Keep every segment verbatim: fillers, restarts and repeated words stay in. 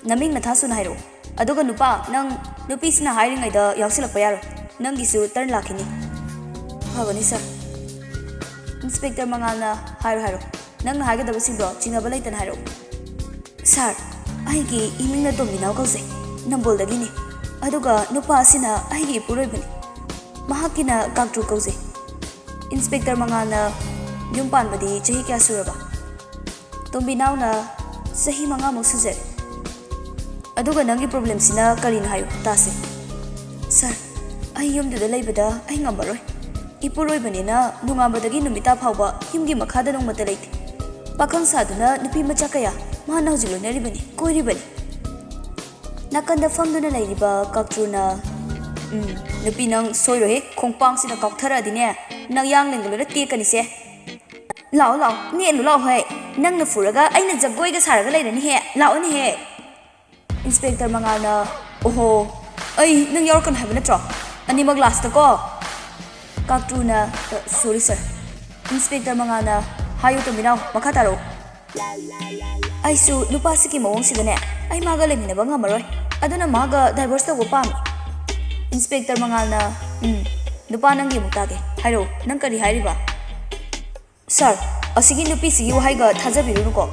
ꯅꯃꯤꯡ ꯅꯊꯥ ꯁꯨꯅ ꯍꯥꯏꯔꯛꯑꯣ꯫ ꯑꯗꯨꯒ ꯅꯨꯄꯥ, ꯅꯪ ꯅꯨꯄꯤꯁꯤꯅ ꯍꯥꯏꯔꯤꯉꯩꯗ ꯌꯥꯎꯁꯤꯜꯂꯛꯄ ꯌꯥꯔꯣꯏ꯫ ꯅꯪꯒꯤꯁꯨ ꯇꯔꯟ ꯂꯥꯛꯈꯤꯅꯤ꯫ ꯐꯒꯅꯤ ꯁꯥꯔ꯫ ꯏꯟꯁꯄꯦꯛꯇꯔ ꯃꯉꯥꯜꯅ, ꯍꯥꯏꯔꯣ ꯍꯥꯏꯔꯣ, ꯅꯪꯅ ꯍꯥꯏꯒꯗꯕꯁꯤꯡꯗꯣ ꯆꯤꯡꯅꯕ ꯂꯩꯇꯅ ꯍꯥꯏꯔꯛꯎ꯫ ꯁꯥꯔ, ꯑꯩꯒꯤ ꯏꯃꯤꯡꯅ ꯇꯣꯝꯕꯤꯅꯥꯎ ꯀꯧꯖꯩ, ꯅꯝꯕꯣꯜꯗꯒꯤꯅꯤ꯫ ꯑꯗꯨꯒ ꯅꯨꯄꯥ ꯑꯁꯤꯅ ꯑꯩꯒꯤ ꯏꯄꯨꯔꯣꯏꯕꯅꯤ꯫ ꯃꯍꯥꯛꯀꯤꯅ ꯀꯥꯛꯇ꯭ꯔꯨ ꯀꯧꯖꯩ꯫ ꯏꯟꯁꯄꯦꯛꯇꯔ ꯃꯉꯥꯜꯅ, ꯌꯨꯝ ꯄꯥꯟꯕꯗꯤ ꯆꯍꯤ ꯀꯌꯥ ꯁꯨꯔꯕ? ꯇꯣꯝꯕꯤꯅꯥꯎꯅ, ꯆꯍꯤ ꯃꯉꯥꯃꯨꯛ ꯁꯨꯖꯔꯦ꯫ ꯑꯗꯨꯒ ꯅꯪꯒꯤ ꯄ꯭ꯔꯣꯕ꯭ꯂꯦꯝꯁꯤꯅ ꯀꯔꯤꯅꯣ ꯍꯥꯏꯌꯨ ꯇꯥꯁꯦ꯫ ꯁꯥꯔ, ꯑꯩ ꯌꯨꯝꯗꯨꯗ ꯂꯩꯕꯗ ꯑꯩ ꯉꯝꯃꯔꯣꯏ꯫ ꯏꯄꯨꯔꯣꯏꯕꯅꯤꯅ ꯅꯣꯡꯉꯥꯟꯕꯗꯒꯤ ꯅꯨꯃꯤꯠ ꯇꯥ ꯐꯥꯎꯕ ꯌꯨꯝꯒꯤ ꯃꯈꯥꯗ ꯅꯣꯡꯃꯇ ꯂꯩꯇꯦ꯫ ꯄꯥꯈꯪ ꯁꯥꯗꯨꯅ ꯅꯨꯄꯤ ꯃꯆꯥ ꯀꯌꯥ ꯃꯍꯥꯛꯅ ꯍꯧꯖꯤꯛ ꯂꯣꯏꯅꯔꯤꯕꯅꯤ, ꯀꯣꯏꯔꯤꯕꯅꯤ꯫ ꯅꯥꯀꯟꯗ ꯐꯝꯗꯨꯅ ꯂꯩꯔꯤꯕ ꯀꯥꯛꯇ꯭ꯔꯨꯅ, "ꯎꯝ, ꯅꯨꯄꯤ ꯅꯪ ꯁꯣꯏꯔꯣꯏꯍꯦ, ꯈꯣꯡꯄꯥꯡꯁꯤꯅ ꯀꯥꯎꯊꯔꯛꯑꯗꯤꯅꯦ, ꯅꯪ ꯌꯥꯡꯂꯦꯟꯒ ꯂꯣꯏꯅ ꯇꯦꯛꯀꯅꯤꯁꯦ꯫ ꯂꯥꯛꯑꯣ ꯂꯥꯛꯑꯣ, ꯅꯦꯠꯂꯨ ꯂꯥꯛꯑꯣ ꯍꯦ, ꯅꯪꯅ ꯐꯨꯔꯒ ꯑꯩꯅ ꯖꯒꯣꯏꯒ ꯁꯥꯔꯒ ꯂꯩꯔꯅꯤꯍꯦ, ꯂꯥꯛꯑꯣꯅꯦꯍꯦ꯫" ꯏꯟꯁꯄꯦꯛꯇꯔ ꯃꯉꯥꯜꯅ, "ꯑꯣꯍꯣ, ꯑꯩ ꯅꯪ ꯌꯥꯎꯔꯛꯀꯅꯨ ꯍꯥꯏꯕ ꯅꯠꯇ꯭ꯔꯣ? ꯑꯅꯤꯃꯛ ꯂꯥꯁꯇꯀꯣ?" ꯀꯥꯛꯇ꯭ꯔꯨꯅ, "ꯑ, ꯁꯣꯔꯤ ꯁꯥꯔ꯫" ꯏꯟꯁꯄꯦꯛꯇꯔ ꯃꯉꯥꯜꯅ, "ꯍꯥꯏꯌꯨ ꯇꯣꯝꯕꯤꯅꯥꯎ, ꯃꯈꯥ ꯇꯥꯔꯛꯎ꯫" "ꯑꯩꯁꯨ ꯅꯨꯄꯥꯁꯤꯒꯤ ꯃꯑꯣꯡꯁꯤꯗꯅꯦ, ꯑꯩ ꯃꯥꯒ ꯂꯩꯃꯤꯟꯅꯕ ꯉꯝꯃꯔꯣꯏ, ꯑꯗꯨꯅ ꯃꯥꯒ ꯗꯥꯏꯚꯣꯔꯁ ꯇꯧꯕ ꯄꯥꯝꯃꯤ꯫" ꯏꯟꯁꯄꯦꯛꯇꯔ ꯃꯉꯥꯜꯅ, "ꯎꯝ, ꯅꯨꯄꯥ ꯅꯪꯒꯤ ꯑꯃꯨꯛ ꯇꯥꯒꯦ, ꯍꯥꯏꯔꯛꯎ, ꯅꯪ ꯀꯔꯤ ꯍꯥꯏꯔꯤꯕ?" "ꯁꯥꯔ, ꯑꯁꯤꯒꯤ ꯅꯨꯄꯤꯁꯤꯒꯤ ꯋꯥꯍꯩꯒ ꯊꯥꯖꯕꯤꯔꯨꯅꯨꯀꯣ꯫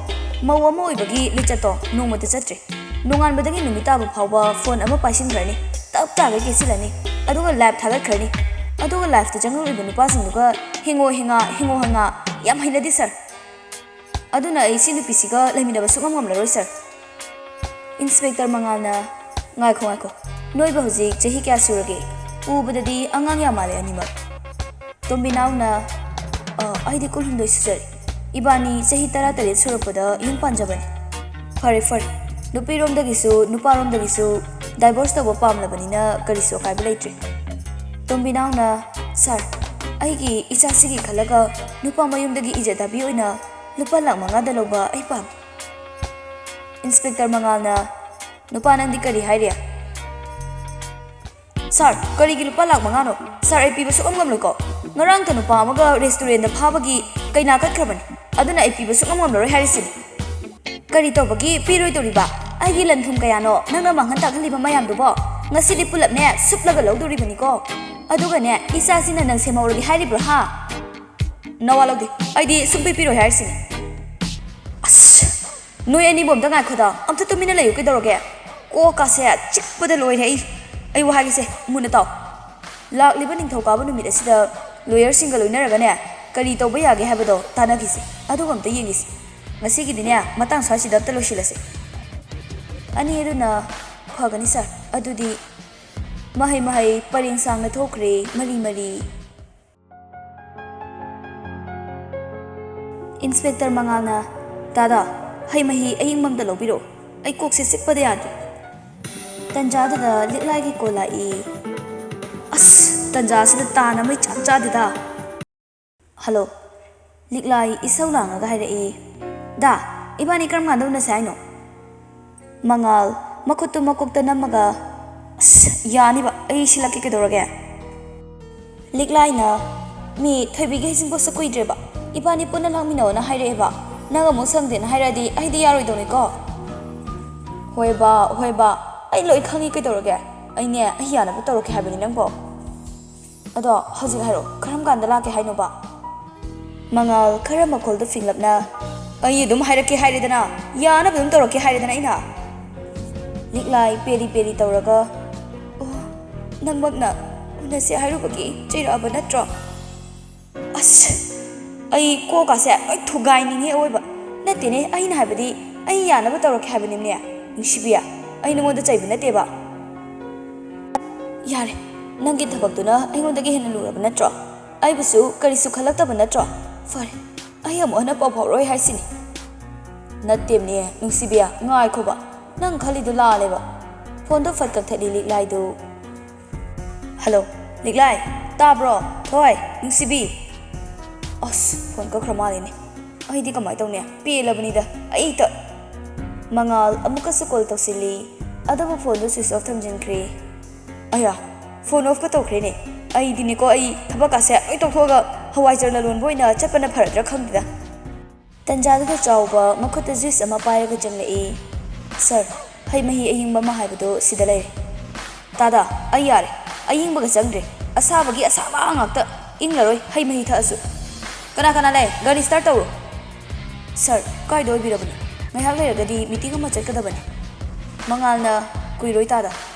ꯃꯧ ꯑꯃ ꯑꯣꯏꯕꯒꯤ ꯂꯤꯆꯠꯇꯣ ꯅꯣꯡꯃꯇ ꯆꯠꯇ꯭ꯔꯤ꯫ ꯅꯣꯡꯉꯥꯟꯕꯗꯒꯤ ꯅꯨꯃꯤꯠ ꯇꯥꯕ ꯐꯥꯎꯕ ꯐꯣꯟ ꯑꯃ ꯄꯥꯏꯁꯤꯟꯈ꯭ꯔꯅꯤ, ꯇꯞ ꯇꯥꯒꯩ ꯀꯦꯁꯤꯜꯂꯅꯤ, ꯑꯗꯨꯒ ꯂꯥꯏꯚ ꯊꯥꯒꯠꯈ꯭ꯔꯅꯤ꯫ ꯑꯗꯨꯒ ꯂꯥꯏꯚꯇ ꯆꯪꯉꯛꯂꯤꯕ ꯅꯨꯄꯥꯁꯤꯡꯗꯨꯒ ꯍꯤꯡꯉꯣ ꯍꯤꯡꯉꯥ, ꯍꯤꯡꯉꯣ ꯍꯤꯡꯉꯥ, ꯌꯥꯝ ꯍꯩꯅꯗꯦ ꯁꯥꯔ꯫ ꯑꯗꯨꯅ ꯑꯩ ꯁꯤ ꯅꯨꯄꯤꯁꯤꯒ ꯂꯩꯃꯤꯟꯅꯕ ꯁꯨꯡꯉꯝ ꯉꯝꯂꯔꯣꯏ ꯁꯥꯔ꯫" ꯏꯟꯁꯄꯦꯛꯇꯔ ꯃꯉꯥꯜꯅ, "ꯉꯥꯏꯈꯣ, ꯉꯥꯏꯈꯣ, ꯅꯣꯏꯕ ꯍꯧꯖꯤꯛ ꯆꯍꯤ ꯀꯌꯥ ꯁꯨꯔꯒꯦ? ꯎꯕꯗꯗꯤ ꯑꯉꯥꯡ ꯌꯥꯝ ꯃꯥꯜꯂꯦ ꯑꯅꯤꯃꯛ꯫" ꯇꯣꯝꯕꯤꯅꯥꯎꯅ, "ꯑ, ꯑꯩꯗꯤ ꯀꯨꯟꯍꯨꯝꯗꯣꯏ ꯁꯨꯖꯔꯦ꯫ ꯏꯕꯥꯅꯤ ꯆꯍꯤ ꯇꯔꯥꯇꯔꯦꯠ ꯁꯨꯔꯛꯄꯗ ꯌꯨꯝ ꯄꯥꯟꯖꯕꯅꯤ꯫" "ꯐꯔꯦ, ꯐꯔꯦ꯫ ꯅꯨꯄꯤꯔꯣꯝꯗꯒꯤꯁꯨ ꯅꯨꯄꯥꯔꯣꯝꯗꯒꯤꯁꯨ ꯗꯥꯏꯚꯣꯔꯁ ꯇꯧꯕ ꯄꯥꯝꯂꯕꯅꯤꯅ ꯀꯔꯤꯁꯨ ꯑꯀꯥꯏꯕ ꯂꯩꯇ꯭ꯔꯦ꯫" ꯇꯣꯝꯕꯤꯅꯥꯎꯅ, "ꯁꯥꯔ, ꯑꯩꯒꯤ ꯏꯆꯥꯁꯤꯒꯤ ꯈꯜꯂꯒ ꯅꯨꯄꯥ ꯃꯌꯨꯝꯗꯒꯤ ꯏꯖꯠ ꯇꯥꯕꯤ ꯑꯣꯏꯅ ꯂꯨꯄꯥ ꯂꯥꯛ ꯃꯉꯥꯗ ꯂꯧꯕ ꯑꯩ ꯄꯥꯝꯃꯤ꯫" ꯏꯟꯁꯄꯦꯛꯇꯔ ꯃꯉꯥꯜꯅ, "ꯅꯨꯄꯥ ꯅꯪꯗꯤ ꯀꯔꯤ ꯍꯥꯏꯔꯤ?" "ꯁꯥꯔ, ꯀꯔꯤꯒꯤ ꯂꯨꯄꯥ ꯂꯥꯛ ꯃꯉꯥꯅꯣ? ꯁꯥꯔ, ꯑꯩ ꯄꯤꯕ ꯁꯨꯛꯉꯝ ꯉꯝꯂꯣꯏꯀꯣ꯫ ꯉꯔꯥꯡꯇ ꯅꯨꯄꯥ ꯑꯃꯒ ꯔꯦꯁꯇꯨꯔꯦꯟꯗ ꯐꯥꯕꯒꯤ ꯀꯩꯅꯥ ꯀꯠꯈ꯭ꯔꯕꯅꯤ, ꯑꯗꯨꯅ ꯑꯩ ꯄꯤꯕ ꯁꯨꯛꯉꯝ ꯉꯝꯂꯔꯣꯏ ꯍꯥꯏꯔꯤꯁꯤꯅꯤ꯫" "ꯀꯔꯤ ꯇꯧꯕꯒꯤ ꯄꯤꯔꯣꯏꯗꯧꯔꯤꯕ? ꯑꯩꯒꯤ ꯂꯟ ꯊꯨꯝ ꯀꯌꯥꯅꯣ ꯅꯪꯅ ꯃꯥꯡꯍꯟ ꯇꯥꯛꯍꯜꯂꯤꯕ ꯃꯌꯥꯝꯗꯨꯕꯣ? ꯉꯁꯤꯗꯤ ꯄꯨꯂꯞꯅꯦ ꯁꯨꯞꯂꯒ ꯂꯧꯗꯣꯔꯤꯕꯅꯤꯀꯣ꯫ ꯑꯗꯨꯒꯅꯦ, ꯏꯆꯥꯁꯤꯅ ꯅꯪ ꯁꯦꯝꯍꯧꯔꯒꯦ ꯍꯥꯏꯔꯤꯕ꯭ꯔꯣ ꯍꯥ? ꯅꯋꯥ ꯂꯧꯗꯦ, ꯑꯩꯗꯤ ꯁꯨꯡꯄꯤ ꯄꯤꯔꯣꯏ ꯍꯥꯏꯔꯤꯁꯤꯅꯦ꯫ ꯑꯁ, ꯅꯣꯏ ꯑꯅꯤꯕꯨ ꯑꯝꯇ ꯉꯥꯏꯈꯣꯗ, ꯑꯝꯇ ꯇꯨꯃꯤꯟꯅ ꯂꯩꯌꯨ ꯀꯩꯗꯧꯔꯒꯦ? ꯀꯣꯛꯀꯥꯁꯦ ꯆꯤꯛꯄꯗ ꯂꯣꯏꯔꯦ ꯑꯩ꯫ ꯑꯩ ꯋꯥ ꯍꯥꯏꯒꯦꯁꯦ, ꯃꯨꯟꯅ ꯇꯥꯎ꯫ ꯂꯥꯛꯂꯤꯕ ꯅꯤꯡꯊꯧꯀꯥꯕ ꯅꯨꯃꯤꯠ ꯑꯁꯤꯗ ꯂꯣꯌꯔꯁꯤꯡꯒ ꯂꯣꯏꯅꯔꯒꯅꯦ, ꯀꯔꯤ ꯇꯧꯕ ꯌꯥꯒꯦ ꯍꯥꯏꯕꯗꯣ ꯇꯥꯟꯅꯈꯤꯁꯦ꯫ ꯑꯗꯨꯒ ꯑꯝꯇ ꯌꯦꯡꯈꯤꯁꯦ꯫ ꯉꯁꯤꯒꯤꯗꯤꯅꯦ, ꯃꯇꯥꯡ ꯁ꯭ꯋꯥꯏꯁꯤꯗ ꯑꯝꯇ ꯂꯣꯏꯁꯤꯜꯂꯁꯦ꯫ ꯑꯅꯤ ꯑꯗꯨꯅ ꯐꯒꯅꯤ ꯁꯥꯔ꯫ ꯑꯗꯨꯗꯤ ꯃꯍꯩ ꯃꯍꯩ ꯄꯔꯦꯡ ꯁꯥꯡꯅ ꯊꯣꯛꯈ꯭ꯔꯦ, ꯃꯔꯤ ꯃꯔꯤ꯫ ꯏꯟꯁꯄꯦꯛꯇꯔ ꯃꯉꯥꯜꯅ, "ꯗꯥꯗꯥ, ꯍꯩ ꯃꯍꯤ ꯑꯌꯤꯡꯕ ꯑꯝꯇ ꯂꯧꯕꯤꯔꯛꯑꯣ꯫ ꯑꯩ ꯀꯣꯛꯁꯦ ꯆꯤꯛꯄꯗ ꯌꯥꯗ꯭ꯔꯦ꯫" ꯇꯟꯖꯥꯗꯨꯗ ꯂꯤꯛꯂꯥꯏꯒꯤ ꯀꯣꯜ ꯂꯥꯛꯏ꯫ ꯑꯁ, ꯇꯟꯖꯥꯁꯤꯗ ꯇꯥꯟ ꯑꯃ ꯏꯆꯥ ꯆꯥꯗꯦꯗ꯫ ꯍꯜꯂꯣ꯫ ꯂꯤꯛꯂꯥꯏ ꯏꯁꯧ ꯂꯥꯡꯉꯒ ꯍꯥꯏꯔꯛꯏ, "ꯗꯥ, ꯏꯕꯥꯅꯤ ꯀꯔꯝ ꯀꯥꯟꯗ ꯎꯅꯁꯦ ꯍꯥꯏꯅꯣ?" ꯃꯉꯥꯜ ꯃꯈꯨꯠꯇꯨ ꯃꯀꯣꯛꯇ ꯅꯝꯃꯒ, "ꯑꯁ, ꯌꯥꯅꯤꯕ, ꯑꯩ ꯁꯤꯜꯂꯛꯀꯦ ꯀꯩꯗꯧꯔꯒꯦ?" ꯂꯤꯛꯂꯥꯏꯅ, "ꯃꯤ ꯊꯣꯏꯕꯤꯒꯤ ꯍꯩꯖꯤꯡꯄꯣꯠꯁꯨ ꯀꯨꯏꯗ꯭ꯔꯦꯕ, ꯏꯕꯥꯅꯤ ꯄꯨꯟꯅ ꯂꯥꯛꯃꯤꯟꯅꯧꯅ ꯍꯥꯏꯔꯛꯑꯦꯕ, ꯅꯪ ꯑꯃꯨꯛ ꯁꯪꯗꯦꯅ ꯍꯥꯏꯔꯛꯑꯗꯤ ꯑꯩꯗꯤ ꯌꯥꯔꯣꯏꯗꯧꯅꯤꯀꯣ꯫" "ꯍꯣꯏꯕ, ꯍꯣꯏꯕ, ꯑꯩ ꯂꯣꯏ ꯈꯪꯉꯤ ꯀꯩꯗꯧꯔꯒꯦ? ꯑꯩꯅꯦ, ꯑꯩ ꯌꯥꯅꯕ ꯇꯧꯔꯛꯀꯦ ꯍꯥꯏꯕꯅꯤ ꯅꯪꯕꯣ꯫" "ꯑꯗꯣ ꯍꯧꯖꯤꯛ ꯍꯥꯏꯔꯛꯑꯣ, ꯀꯔꯝ ꯀꯥꯟꯗ ꯂꯥꯛꯀꯦ ꯍꯥꯏꯅꯣꯕ?" ꯃꯉꯥꯜ ꯈꯔ ꯃꯈꯣꯜꯗꯣ ꯐꯤꯡꯂꯞꯅ, "ꯑꯩ ꯑꯗꯨꯝ ꯍꯥꯏꯔꯛꯀꯦ ꯍꯥꯏꯔꯦꯗꯅ, ꯌꯥꯅꯕ ꯑꯗꯨꯝ ꯇꯧꯔꯛꯀꯦ ꯍꯥꯏꯔꯦꯗꯅ ꯑꯩꯅ꯫" ꯂꯤꯛꯂꯥꯏ ꯄꯦꯔꯤ ꯄꯦꯔꯤ ꯇꯧꯔꯒ, "ꯑꯣ, ꯅꯪꯃꯛꯅ ꯎꯅꯁꯦ ꯍꯥꯏꯔꯨꯕꯒꯤ ꯆꯩꯔꯛꯑꯕ ꯅꯠꯇ꯭ꯔꯣ?" ꯑꯁ, ꯑꯩ ꯀꯣꯛꯀꯥꯁꯦ ꯂꯣꯏ ꯊꯨꯒꯥꯏꯅꯤꯡꯉꯦ ꯑꯑꯣꯏꯕ꯫ ꯅꯠꯇꯦꯅꯦ, ꯑꯩꯅ ꯍꯥꯏꯕꯗꯤ ꯑꯩ ꯌꯥꯅꯕ ꯇꯧꯔꯛꯀꯦ ꯍꯥꯏꯕꯅꯤꯅꯦ, ꯅꯨꯡꯁꯤꯕꯤ꯫ ꯑꯩ ꯅꯉꯣꯟꯗ ꯆꯩꯕ ꯅꯠꯇꯦꯕ꯫ ꯌꯥꯔꯦ, ꯅꯪꯒꯤ ꯊꯕꯛꯇꯨꯅ ꯑꯩꯉꯣꯟꯗꯒꯤ ꯍꯦꯟꯅ ꯂꯨꯔꯕ ꯅꯠꯇ꯭ꯔꯣ? ꯑꯩꯕꯨꯁꯨ ꯀꯔꯤꯁꯨ ꯈꯜꯂꯛꯇꯕ ꯅꯠꯇ꯭ꯔꯣ? ꯐꯔꯦ, ꯑꯩ ꯑꯃꯨꯛ ꯍꯟꯅ ꯄꯥꯎ ꯐꯥꯎꯔꯣꯏ ꯍꯥꯏꯁꯤꯅꯤ꯫ ꯅꯠꯇꯦꯝꯅꯦ, ꯅꯨꯡꯁꯤꯕꯤ, ꯉꯥꯏꯈꯣꯕ꯫ ꯅꯪ ꯈꯜꯂꯤꯗꯨ ꯂꯥꯜꯂꯦꯕ꯫ ꯐꯣꯟꯗꯣ ꯐꯠ ꯀꯛꯊꯠꯂꯤ ꯂꯤꯛꯂꯥꯏꯗꯨ꯫ ꯍꯜꯂꯣ, ꯂꯤꯛꯂꯥꯏ, ꯇꯥꯕ꯭ꯔꯣ? ꯊꯣꯏ, ꯅꯨꯡꯁꯤꯕꯤ꯫ ꯑꯁ, ꯐꯣꯟ ꯀꯛꯈ꯭ꯔ ꯃꯥꯜꯂꯦꯅꯦ꯫ ꯑꯩꯗꯤ ꯀꯃꯥꯏ ꯇꯧꯅꯤ? ꯄꯦꯜꯂꯕꯅꯤꯗ, ꯑꯩ ꯇ-, ꯃꯉꯥꯜ ꯑꯃꯨꯛꯀꯁꯨ ꯀꯣꯜ ꯇꯧꯁꯤꯜꯂꯤ, ꯑꯗꯨꯕꯨ ꯐꯣꯟꯗꯨ ꯁ꯭ꯋꯤꯆ ꯑꯣꯐ ꯊꯝꯖꯤꯟꯈ꯭ꯔꯦ꯫ ꯑꯌꯥ, ꯐꯣꯟ ꯑꯣꯐꯀ ꯇꯧꯈ꯭ꯔꯦꯅꯦ꯫ ꯑꯩꯗꯤꯅꯦꯀꯣ, ꯑꯩ ꯊꯕꯛꯀꯥꯁꯦ ꯂꯣꯏ ꯇꯣꯛꯊꯣꯛꯑꯒ ꯍꯋꯥꯏꯖꯥꯔ ꯂꯂꯣꯟꯕ ꯑꯣꯏꯅ ꯆꯠꯄꯅ ꯐꯔꯗ꯭ꯔꯥ ꯈꯪꯗꯦꯗ꯫ ꯇꯟꯖꯥꯗꯨꯗ ꯆꯥꯎꯕ ꯃꯈꯨꯠꯇ ꯖꯨꯏꯁ ꯑꯃ ꯄꯥꯏꯔꯒ ꯆꯪꯂꯛꯏ꯫ ꯁꯥꯔ, ꯍꯩ ꯃꯍꯤ ꯑꯌꯤꯡꯕ ꯑꯃ ꯍꯥꯏꯕꯗꯣ ꯁꯤꯗ ꯂꯩꯔꯦ꯫ ꯇꯥꯗ, ꯑꯩ ꯌꯥꯔꯦ꯫ ꯑꯌꯤꯡꯕꯒ ꯆꯪꯗ꯭ꯔꯦ꯫ ꯑꯁꯥꯕꯒꯤ ꯑꯁꯥꯕ ꯉꯥꯛꯇ꯫ ꯏꯪꯂꯔꯣꯏ ꯍꯩ ꯃꯍꯤ ꯊꯛꯑꯁꯨ꯫ ꯀꯅꯥ ꯀꯅꯥ ꯂꯩ? ꯒꯥꯔꯤ ꯁ꯭ꯇꯥꯔꯠ ꯇꯧꯔꯣ꯫ ꯁꯥꯔ, ꯀꯥꯏꯗ ꯑꯣꯏꯕꯤꯔꯕꯅꯣ? ꯉꯥꯏꯍꯥꯛ ꯂꯩꯔꯒꯗꯤ ꯃꯤꯇꯤꯡ ꯑꯃ ꯆꯠꯀꯗꯕꯅꯤ꯫ ꯃꯉꯥꯜꯅ, ꯀꯨꯏꯔꯣꯏ ꯇꯥꯗ꯫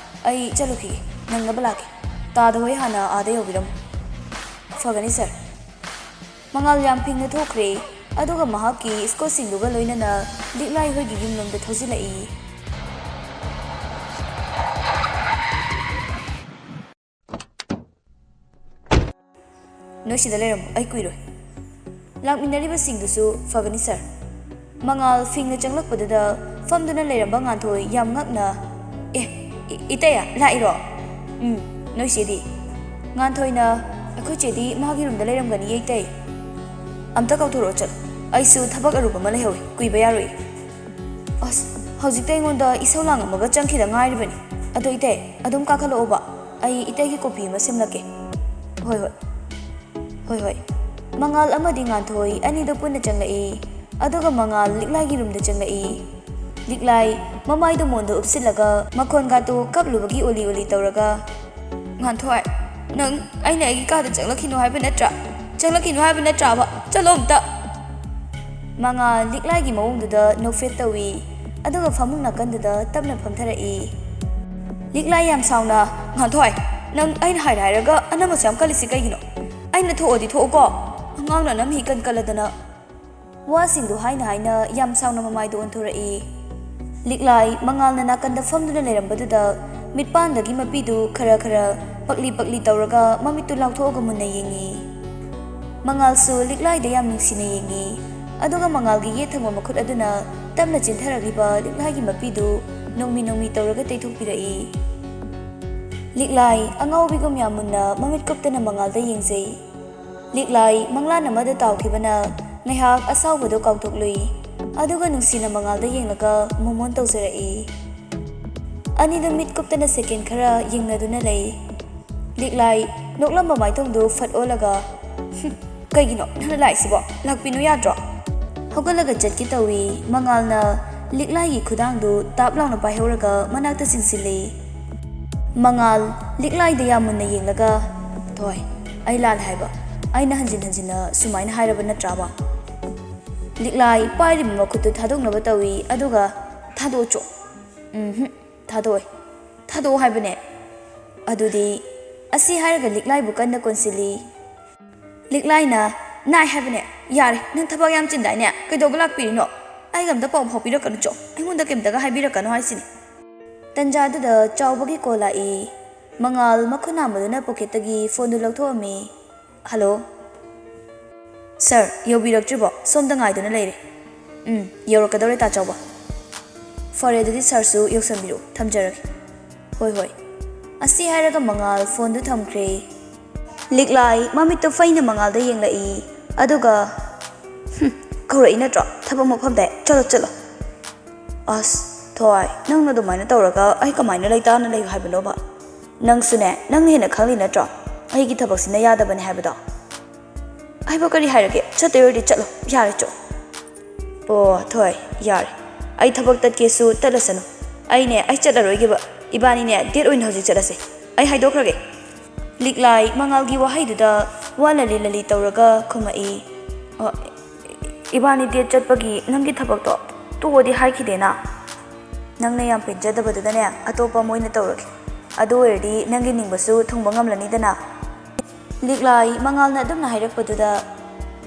ꯑꯩ ꯆꯠꯂꯨꯈꯤꯒꯦ꯫ ꯅꯪꯅꯕ ꯂꯥꯛꯀꯦ꯫ ꯇꯥꯗ ꯍꯣꯏ ꯍꯥꯟꯅ ꯑꯥꯗ ꯌꯧꯕꯤꯔꯝꯃꯨ꯫ ꯐꯒꯅꯤ ꯁꯥꯔ꯫ ꯃꯉꯥꯜ ꯌꯥꯝ ꯐꯤꯡꯅ ꯊꯣꯛꯈ꯭ꯔꯦ, ꯑꯗꯨꯒ ꯃꯍꯥꯛꯀꯤ ꯁ꯭ꯀꯣꯠꯁꯤꯡꯗꯨꯒ ꯂꯣꯏꯅꯅ ꯂꯤꯛꯂꯥꯏ ꯍꯣꯏꯒꯤ ꯌꯨꯝꯂꯣꯝꯗ ꯊꯧꯖꯤꯜꯂꯛꯏ꯫ ꯅꯣꯏ ꯁꯤꯗ ꯂꯩꯔꯝꯃꯣ, ꯑꯩ ꯀꯨꯏꯔꯣꯏ꯫ ꯂꯥꯛꯃꯤꯟꯅꯔꯤꯕꯁꯤꯡꯗꯨꯁꯨ ꯐꯒꯅꯤ ꯁꯥꯔ꯫ ꯃꯉꯥꯜ ꯐꯤꯡꯅ ꯆꯪꯂꯛꯄꯗꯨꯗ ꯐꯝꯗꯨꯅ ꯂꯩꯔꯝꯕ ꯉꯥꯟꯊꯣꯏ ꯌꯥꯝ ꯉꯛꯅ, "ꯑꯦ, ꯏ-, ꯏꯇꯩ, ꯂꯥꯛꯏꯔꯣ?" "ꯎꯝ, ꯅꯣꯏ ꯆꯦꯗꯤ?" ꯉꯥꯟꯊꯣꯏꯅ, "ꯑꯩꯈꯣꯏ ꯆꯦꯗꯤ ꯃꯥꯒꯤ ꯔꯨꯝꯗ ꯂꯩꯔꯝꯒꯅꯤꯌꯦ ꯏꯇꯩ꯫ ꯑꯝꯇ ꯀꯧꯊꯣꯔꯛꯑꯣ ꯆꯠꯂꯣ, ꯑꯩꯁꯨ ꯊꯕꯛ ꯑꯔꯨꯕ ꯑꯃ ꯂꯩꯍꯧꯋꯤ, ꯀꯨꯏꯕ ꯌꯥꯔꯣꯏ꯫" "ꯑꯁ, ꯍꯧꯖꯤꯛꯇ ꯑꯩꯉꯣꯟꯗ ꯏꯁꯧ ꯂꯥꯡꯉꯝꯃꯒ ꯆꯪꯈꯤꯗ ꯉꯥꯏꯔꯤꯕꯅꯤ꯫ ꯑꯗꯣ ꯏꯇꯩ, ꯑꯗꯨꯝ ꯀꯥꯈꯠꯂꯛꯑꯣꯕ, ꯑꯩ ꯏꯇꯩꯒꯤ ꯀꯣꯐꯤ ꯑꯃ ꯁꯦꯝꯂꯛꯀꯦ꯫" "ꯍꯣꯏ, ꯍꯣꯏ꯫ ꯍꯣꯏ, ꯍꯣꯏ꯫" ꯃꯉꯥꯜ ꯑꯃꯗꯤ ꯉꯥꯟꯊꯣꯏ ꯑꯅꯤꯗꯨ ꯄꯨꯟꯅ ꯆꯪꯂꯛꯏ꯫ ꯑꯗꯨꯒ ꯃꯉꯥꯜ ꯂꯤꯛꯂꯥꯏꯒꯤ ꯔꯨꯝꯗ ꯆꯪꯂꯛꯏ꯫ ꯂꯤꯛꯂꯥꯏ ꯃꯃꯥꯏꯗꯨ ꯃꯣꯟꯗ ꯎꯞꯁꯤꯜꯂꯒ ꯃꯈꯣꯟꯒꯥꯇꯨ ꯀꯞꯂꯨꯕꯒꯤ ꯑꯣꯂꯤ ꯑꯣꯂꯤ ꯇꯧꯔꯒ, "ꯉꯥꯟꯊꯣꯏ, ꯅꯪ ꯑꯩꯅ ꯑꯩꯒꯤ ꯀꯥꯗ ꯆꯪꯂꯛꯈꯤꯅꯨ ꯍꯥꯏꯕ ꯅꯠꯇ꯭ꯔꯥ? ꯆꯪꯂꯛꯈꯤꯅꯨ ꯍꯥꯏꯕ ꯅꯠꯇ꯭ꯔꯥꯕ? ꯆꯠꯂꯣ ꯑꯝꯇ!" ꯃꯉꯥꯜ ꯂꯤꯛꯂꯥꯏꯒꯤ ꯃꯑꯣꯡꯗꯨꯗ ꯅꯣꯛꯐꯦꯠ ꯇꯧꯏ, ꯑꯗꯨꯒ ꯐꯃꯨꯡ ꯅꯥꯀꯟꯗꯨꯗ ꯇꯞꯅ ꯐꯝꯊꯔꯛꯏ꯫ ꯂꯤꯛꯂꯥꯏ ꯌꯥꯝ ꯁꯥꯎꯅ, "ꯉꯥꯟꯊꯣꯏ, ꯅꯪ ꯑꯩꯅ ꯍꯥꯏꯔꯦ ꯍꯥꯏꯔꯒ ꯑꯅꯝꯕꯁꯨ ꯌꯥꯝ ꯀꯜꯂꯤꯁꯤ ꯀꯩꯒꯤꯅꯣ? ꯑꯩꯅ ꯊꯣꯛꯑꯗꯤ ꯊꯣꯛꯎꯀꯣ, ꯑꯉꯥꯡꯅ ꯑꯅꯝ ꯍꯤ ꯀꯟ ꯀꯜꯂꯗꯅ꯫" ꯋꯥꯁꯤꯡꯗꯨ ꯍꯥꯏꯅ ꯍꯥꯏꯅ ꯌꯥꯝ ꯁꯥꯎꯅ ꯃꯃꯥꯏꯗꯨ ꯑꯣꯟꯊꯣꯔꯛꯏ꯫ ꯂꯤꯛꯂꯥꯏ ꯃꯉꯥꯜꯅ ꯅꯥꯀꯟꯗ ꯐꯝꯗꯨꯅ ꯂꯩꯔꯝꯕꯗꯨꯗ ꯃꯤꯠꯄꯥꯟꯗꯒꯤ ꯃꯄꯤꯗꯨ ꯈꯔ ꯈꯔ ꯄꯛꯂꯤ ꯄꯛꯂꯤ ꯇꯧꯔꯒ ꯃꯃꯤꯠꯇꯨ ꯂꯥꯎꯊꯣꯛꯑꯒ ꯃꯨꯟꯅ ꯌꯦꯡꯉꯤ꯫ ꯃꯉꯥꯜꯁꯨ ꯂꯤꯛꯂꯥꯏꯗ ꯌꯥꯝ ꯅꯨꯡꯁꯤꯅ ꯌꯦꯡꯉꯤ꯫ ꯑꯗꯨꯒ ꯃꯉꯥꯜꯒꯤ ꯌꯦꯠ ꯊꯪꯕ ꯃꯈꯨꯠ ꯑꯗꯨꯅ ꯇꯞꯅ ꯆꯤꯟꯊꯔꯛꯂꯤꯕ ꯂꯤꯛꯂꯥꯏꯒꯤ ꯃꯄꯤꯗꯨ ꯅꯣꯡꯃꯤ ꯅꯣꯡꯃꯤ ꯇꯧꯔꯒ ꯇꯩꯊꯣꯛꯄꯤꯔꯛꯏ꯫ ꯂꯤꯛꯂꯥꯏ ꯑꯉꯥꯎꯕꯤꯒꯨꯝ ꯌꯥꯝ ꯃꯨꯟꯅ ꯃꯃꯤꯠ ꯀꯨꯞꯇꯅ ꯃꯉꯥꯜꯗ ꯌꯦꯡꯖꯩ꯫ ꯂꯤꯛꯂꯥꯏ ꯃꯪꯂꯥꯟ ꯑꯃꯗ ꯇꯥꯎꯈꯤꯕꯅ ꯉꯥꯏꯍꯥꯛ ꯑꯁꯥꯎꯕꯗꯨ ꯀꯥꯎꯊꯣꯛꯂꯨꯏ꯫ ꯑꯗꯨꯒ ꯅꯨꯡꯁꯤꯅ ꯃꯉꯥꯜꯗ ꯌꯦꯡꯂꯒ ꯃꯣꯃꯣꯟ ꯇꯧꯖꯔꯛꯏ꯫ ꯑꯅꯤꯗꯨ ꯃꯤꯠ ꯀꯨꯞꯇꯅ ꯁꯦꯀꯦꯟ ꯈꯔ ꯌꯦꯡꯅꯗꯨꯅ ꯂꯩ꯫ ꯂꯤꯛꯂꯥꯏ ꯅꯣꯛꯂꯝꯕ ꯃꯥꯏꯊꯣꯡꯗꯨ ꯐꯠ ꯑꯣꯜꯂꯒ, "ꯍꯨꯝ, ꯀꯩꯒꯤꯅꯣ ꯅꯪꯅ ꯂꯥꯛꯏꯁꯤꯕꯣ? ꯂꯥꯛꯄꯤꯅꯨ ꯌꯥꯗ꯭ꯔꯣ?" ꯍꯧꯒꯠꯂꯒ ꯆꯠꯀꯦ ꯇꯧꯏ꯫ ꯃꯉꯥꯜꯅ ꯂꯤꯛꯂꯥꯏꯒꯤ ꯈꯨꯗꯥꯡꯗꯨ ꯇꯥꯞ ꯂꯥꯎꯅ ꯄꯥꯏꯍꯧꯔꯒ ꯃꯅꯥꯛꯇ ꯆꯤꯡꯁꯤꯜꯂꯤ꯫ ꯃꯉꯥꯜ ꯂꯤꯛꯂꯥꯏꯗ ꯌꯥꯝ ꯃꯨꯟꯅ ꯌꯦꯡꯂꯒ, "ꯊꯣꯏ, ꯑꯩ ꯂꯥꯜꯂꯦ ꯍꯥꯏꯕ꯫ ꯑꯩꯅ ꯍꯟꯖꯤꯟ ꯍꯟꯖꯤꯟꯅ ꯁꯨꯃꯥꯏꯅ ꯍꯥꯏꯔꯕ ꯅꯠꯇ꯭ꯔꯥꯕ?" ꯂꯤꯛꯂꯥꯏ ꯄꯥꯏꯔꯤꯕ ꯃꯈꯨꯠꯇꯨ ꯊꯥꯗꯣꯛꯅꯕ ꯇꯧꯏ, ꯑꯗꯨꯒ, "ꯊꯥꯗꯣꯛꯑꯣ ꯆꯣ꯫" "ꯎꯝꯍꯨꯝ, ꯊꯥꯗꯣꯛꯑꯣꯏ꯫ ꯊꯥꯗꯣꯛꯑꯣ ꯍꯥꯏꯕꯅꯦ꯫" ꯑꯗꯨꯗꯤ, ꯑꯁꯤ ꯍꯥꯏꯔꯒ ꯂꯤꯛꯂꯥꯏꯕꯨ ꯀꯟꯅ ꯀꯣꯟꯁꯤꯜꯂꯤ꯫ ꯂꯤꯛꯂꯥꯏꯅ, "ꯅꯥꯏ ꯍꯥꯏꯕꯅꯦ꯫ ꯌꯥꯔꯦ, ꯅꯪ ꯊꯕꯛ ꯌꯥꯝ ꯆꯤꯟꯗꯥꯏꯅꯦ, ꯀꯩꯗꯧꯕ ꯂꯥꯛꯄꯤꯔꯤꯅꯣ? ꯑꯩꯒ ꯑꯝꯇ ꯄꯥꯎ ꯐꯥꯎꯕꯤꯔꯛꯀꯅꯨ ꯆꯣ, ꯑꯩꯉꯣꯟꯗ ꯀꯩꯝꯇꯒ ꯍꯥꯏꯕꯤꯔꯛꯀꯅꯨ ꯍꯥꯏꯁꯤꯅꯤ꯫" ꯇꯟꯖꯥꯗꯨꯗ ꯆꯥꯎꯕꯒꯤ ꯀꯣꯜ ꯂꯥꯛꯏ꯫ ꯃꯉꯥꯜ ꯃꯈꯨꯠ ꯅꯥꯝꯃꯗꯨꯅ ꯄꯣꯀꯦꯠꯇꯒꯤ ꯐꯣꯟꯗꯨ ꯂꯧꯊꯣꯛꯑꯝꯃꯤ꯫ "ꯍꯜꯂꯣ꯫" "ꯁꯥꯔ, ꯌꯧꯕꯤꯔꯛꯇ꯭ꯔꯤꯕꯣ? ꯁꯣꯝꯗ ꯉꯥꯏꯗꯨꯅ ꯂꯩꯔꯦ꯫" "ꯎꯝ, ꯌꯧꯔꯛꯀꯗꯧꯔꯦ, ꯇꯥ ꯆꯥꯎꯕ꯫" "ꯐꯔꯦ, ꯑꯗꯨꯗꯤ ꯁꯥꯔꯁꯨ ꯌꯧꯁꯟꯕꯤꯔꯛꯑꯣ, ꯊꯝꯖꯔꯒꯦ꯫" "ꯍꯣꯏ, ꯍꯣꯏ꯫" ꯑꯁꯤ ꯍꯥꯏꯔꯒ ꯃꯉꯥꯜ ꯐꯣꯟꯗꯨ ꯊꯝꯈ꯭ꯔꯦ꯫ ꯂꯤꯛꯂꯥꯏ ꯃꯃꯤꯠꯇꯨ ꯐꯩꯅ ꯃꯉꯥꯜꯗ ꯌꯦꯡꯂꯛꯏ, ꯑꯗꯨꯒ, "ꯍꯨꯝ, ꯀꯧꯔꯛꯏ ꯅꯠꯇ꯭ꯔꯣ? ꯊꯕꯛ ꯃꯐꯝꯗ ꯆꯠꯂꯣ, ꯆꯠꯂꯣ꯫" "ꯑꯁ, ꯊꯣꯏ, ꯅꯪꯅ ꯑꯗꯨꯃꯥꯏꯅ ꯇꯧꯔꯒ ꯑꯩ ꯀꯃꯥꯏꯅ ꯂꯩꯇꯥꯅ ꯂꯩꯌꯨ ꯍꯥꯏꯕꯅꯣꯕ? ꯅꯪꯁꯨꯅꯦ, ꯅꯪꯅ ꯍꯦꯟꯅ ꯈꯪꯂꯤ ꯅꯠꯇ꯭ꯔꯣ ꯑꯩꯒꯤ ꯊꯕꯛꯁꯤꯅ ꯌꯥꯗꯕꯅꯦ ꯍꯥꯏꯕꯗꯣ?" "ꯑꯩꯕꯨ ꯀꯔꯤ ꯍꯥꯏꯔꯒꯦ? ꯆꯠꯇꯣꯏ ꯑꯣꯏꯔꯗꯤ ꯆꯠꯂꯣ, ꯌꯥꯔꯦ ꯆꯣ꯫" "ꯑꯣ, ꯊꯣꯏ, ꯌꯥꯔꯦ꯫ ꯑꯩ ꯊꯕꯛ ꯇꯠꯀꯦꯁꯨ ꯇꯠꯂꯁꯅꯨ꯫ ꯑꯩꯅꯦ, ꯑꯩ ꯆꯠꯂꯔꯣꯏꯒꯦꯕ꯫ ꯏꯕꯥꯅꯤꯅꯦ, ꯗꯦꯠ ꯑꯣꯏꯅ ꯍꯧꯖꯤꯛ ꯆꯠꯂꯁꯦ꯫ ꯑꯩ ꯍꯥꯏꯗꯣꯛꯈ꯭ꯔꯒꯦ꯫" ꯂꯤꯛꯂꯥꯏ ꯃꯉꯥꯜꯒꯤ ꯋꯥꯍꯩꯗꯨꯗ ꯋꯥ ꯂꯂꯤ ꯂꯂꯤ ꯇꯧꯔꯒ ꯈꯨꯝꯃꯛꯏ꯫ "ꯑꯣ, ꯏꯕꯥꯅꯤ ꯗꯦꯠ ꯆꯠꯄꯒꯤ ꯅꯪꯒꯤ ꯊꯕꯛꯇꯣ ꯇꯣꯛꯑꯣꯗꯤ ꯍꯥꯏꯈꯤꯗꯦꯅ꯫ ꯅꯪꯅ ꯌꯥꯝ ꯄꯦꯟꯖꯗꯕꯗꯨꯗꯅꯦ, ꯑꯇꯣꯞꯄ ꯑꯃ ꯑꯣꯏꯅ ꯇꯧꯔꯒꯦ꯫ ꯑꯗꯨ ꯑꯣꯏꯔꯗꯤ ꯅꯪꯒꯤ ꯅꯤꯡꯕꯁꯨ ꯊꯨꯡꯕ ꯉꯝꯂꯅꯤꯗꯅ꯫" ꯂꯤꯛꯂꯥꯏ ꯃꯉꯥꯜꯅ ꯑꯗꯨꯝꯅ ꯍꯥꯏꯔꯛꯄꯗꯨꯗ,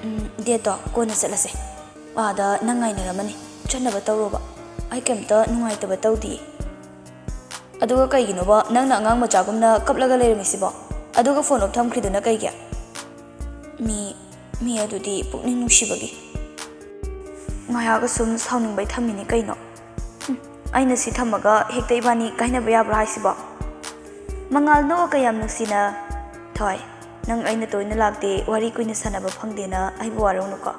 "ꯎꯝ, ꯗꯦꯠꯇꯣ ꯀꯣꯟꯅ ꯆꯠꯂꯁꯦ꯫ ꯑꯥꯗ ꯅꯪ ꯉꯥꯏꯅꯔꯝꯃꯅꯤ꯫ ꯆꯠꯅꯕ ꯇꯧꯔꯣꯕ꯫ ꯑꯩ ꯀꯩꯝꯇ ꯅꯨꯡꯉꯥꯏꯇꯕ ꯇꯧꯗꯤꯌꯦ꯫" "ꯑꯗꯨꯒ ꯀꯩꯒꯤꯅꯣꯕ ꯅꯪꯅ ꯑꯉꯥꯡ ꯃꯆꯥꯒꯨꯝꯅ ꯀꯞꯂꯒ ꯂꯩꯔꯝꯃꯤꯁꯤꯕꯣ? ꯑꯗꯨꯒ ꯐꯣꯟ ꯑꯣꯐ ꯊꯝꯈ꯭ꯔꯤꯗꯨꯅ ꯀꯩꯒꯤ?" "ꯃꯤ, ꯃꯤ ꯑꯗꯨꯗꯤ ꯄꯨꯛꯅꯤꯡ ꯅꯨꯡꯁꯤꯕꯒꯤ꯫ ꯉꯥꯏꯍꯥꯛ ꯑꯁꯨꯝ ꯁꯥꯎꯅꯤꯡꯕꯩ ꯊꯝꯃꯤꯅꯤ ꯀꯩꯅꯣ꯫ ꯍꯨꯝ, ꯑꯩꯅ ꯁꯤ ꯊꯝꯃꯒ ꯍꯦꯛꯇ ꯏꯕꯥꯅꯤ ꯀꯥꯏꯅꯕ ꯌꯥꯕ꯭ꯔꯥ ꯍꯥꯏꯁꯤꯕꯣ?" ꯃꯉꯥꯜ ꯅꯣꯛꯑꯒ ꯌꯥꯝ ꯅꯨꯡꯁꯤꯅ, "ꯊꯣꯏ, ꯅꯪ ꯑꯩꯅ ꯇꯣꯏꯅ ꯂꯥꯛꯇꯦ, ꯋꯥꯔꯤ ꯀꯨꯏꯅ ꯁꯥꯟꯅꯕ ꯐꯪꯗꯦꯅ ꯑꯩꯕꯨ ꯋꯥꯔꯧꯅꯨꯀꯣ꯫"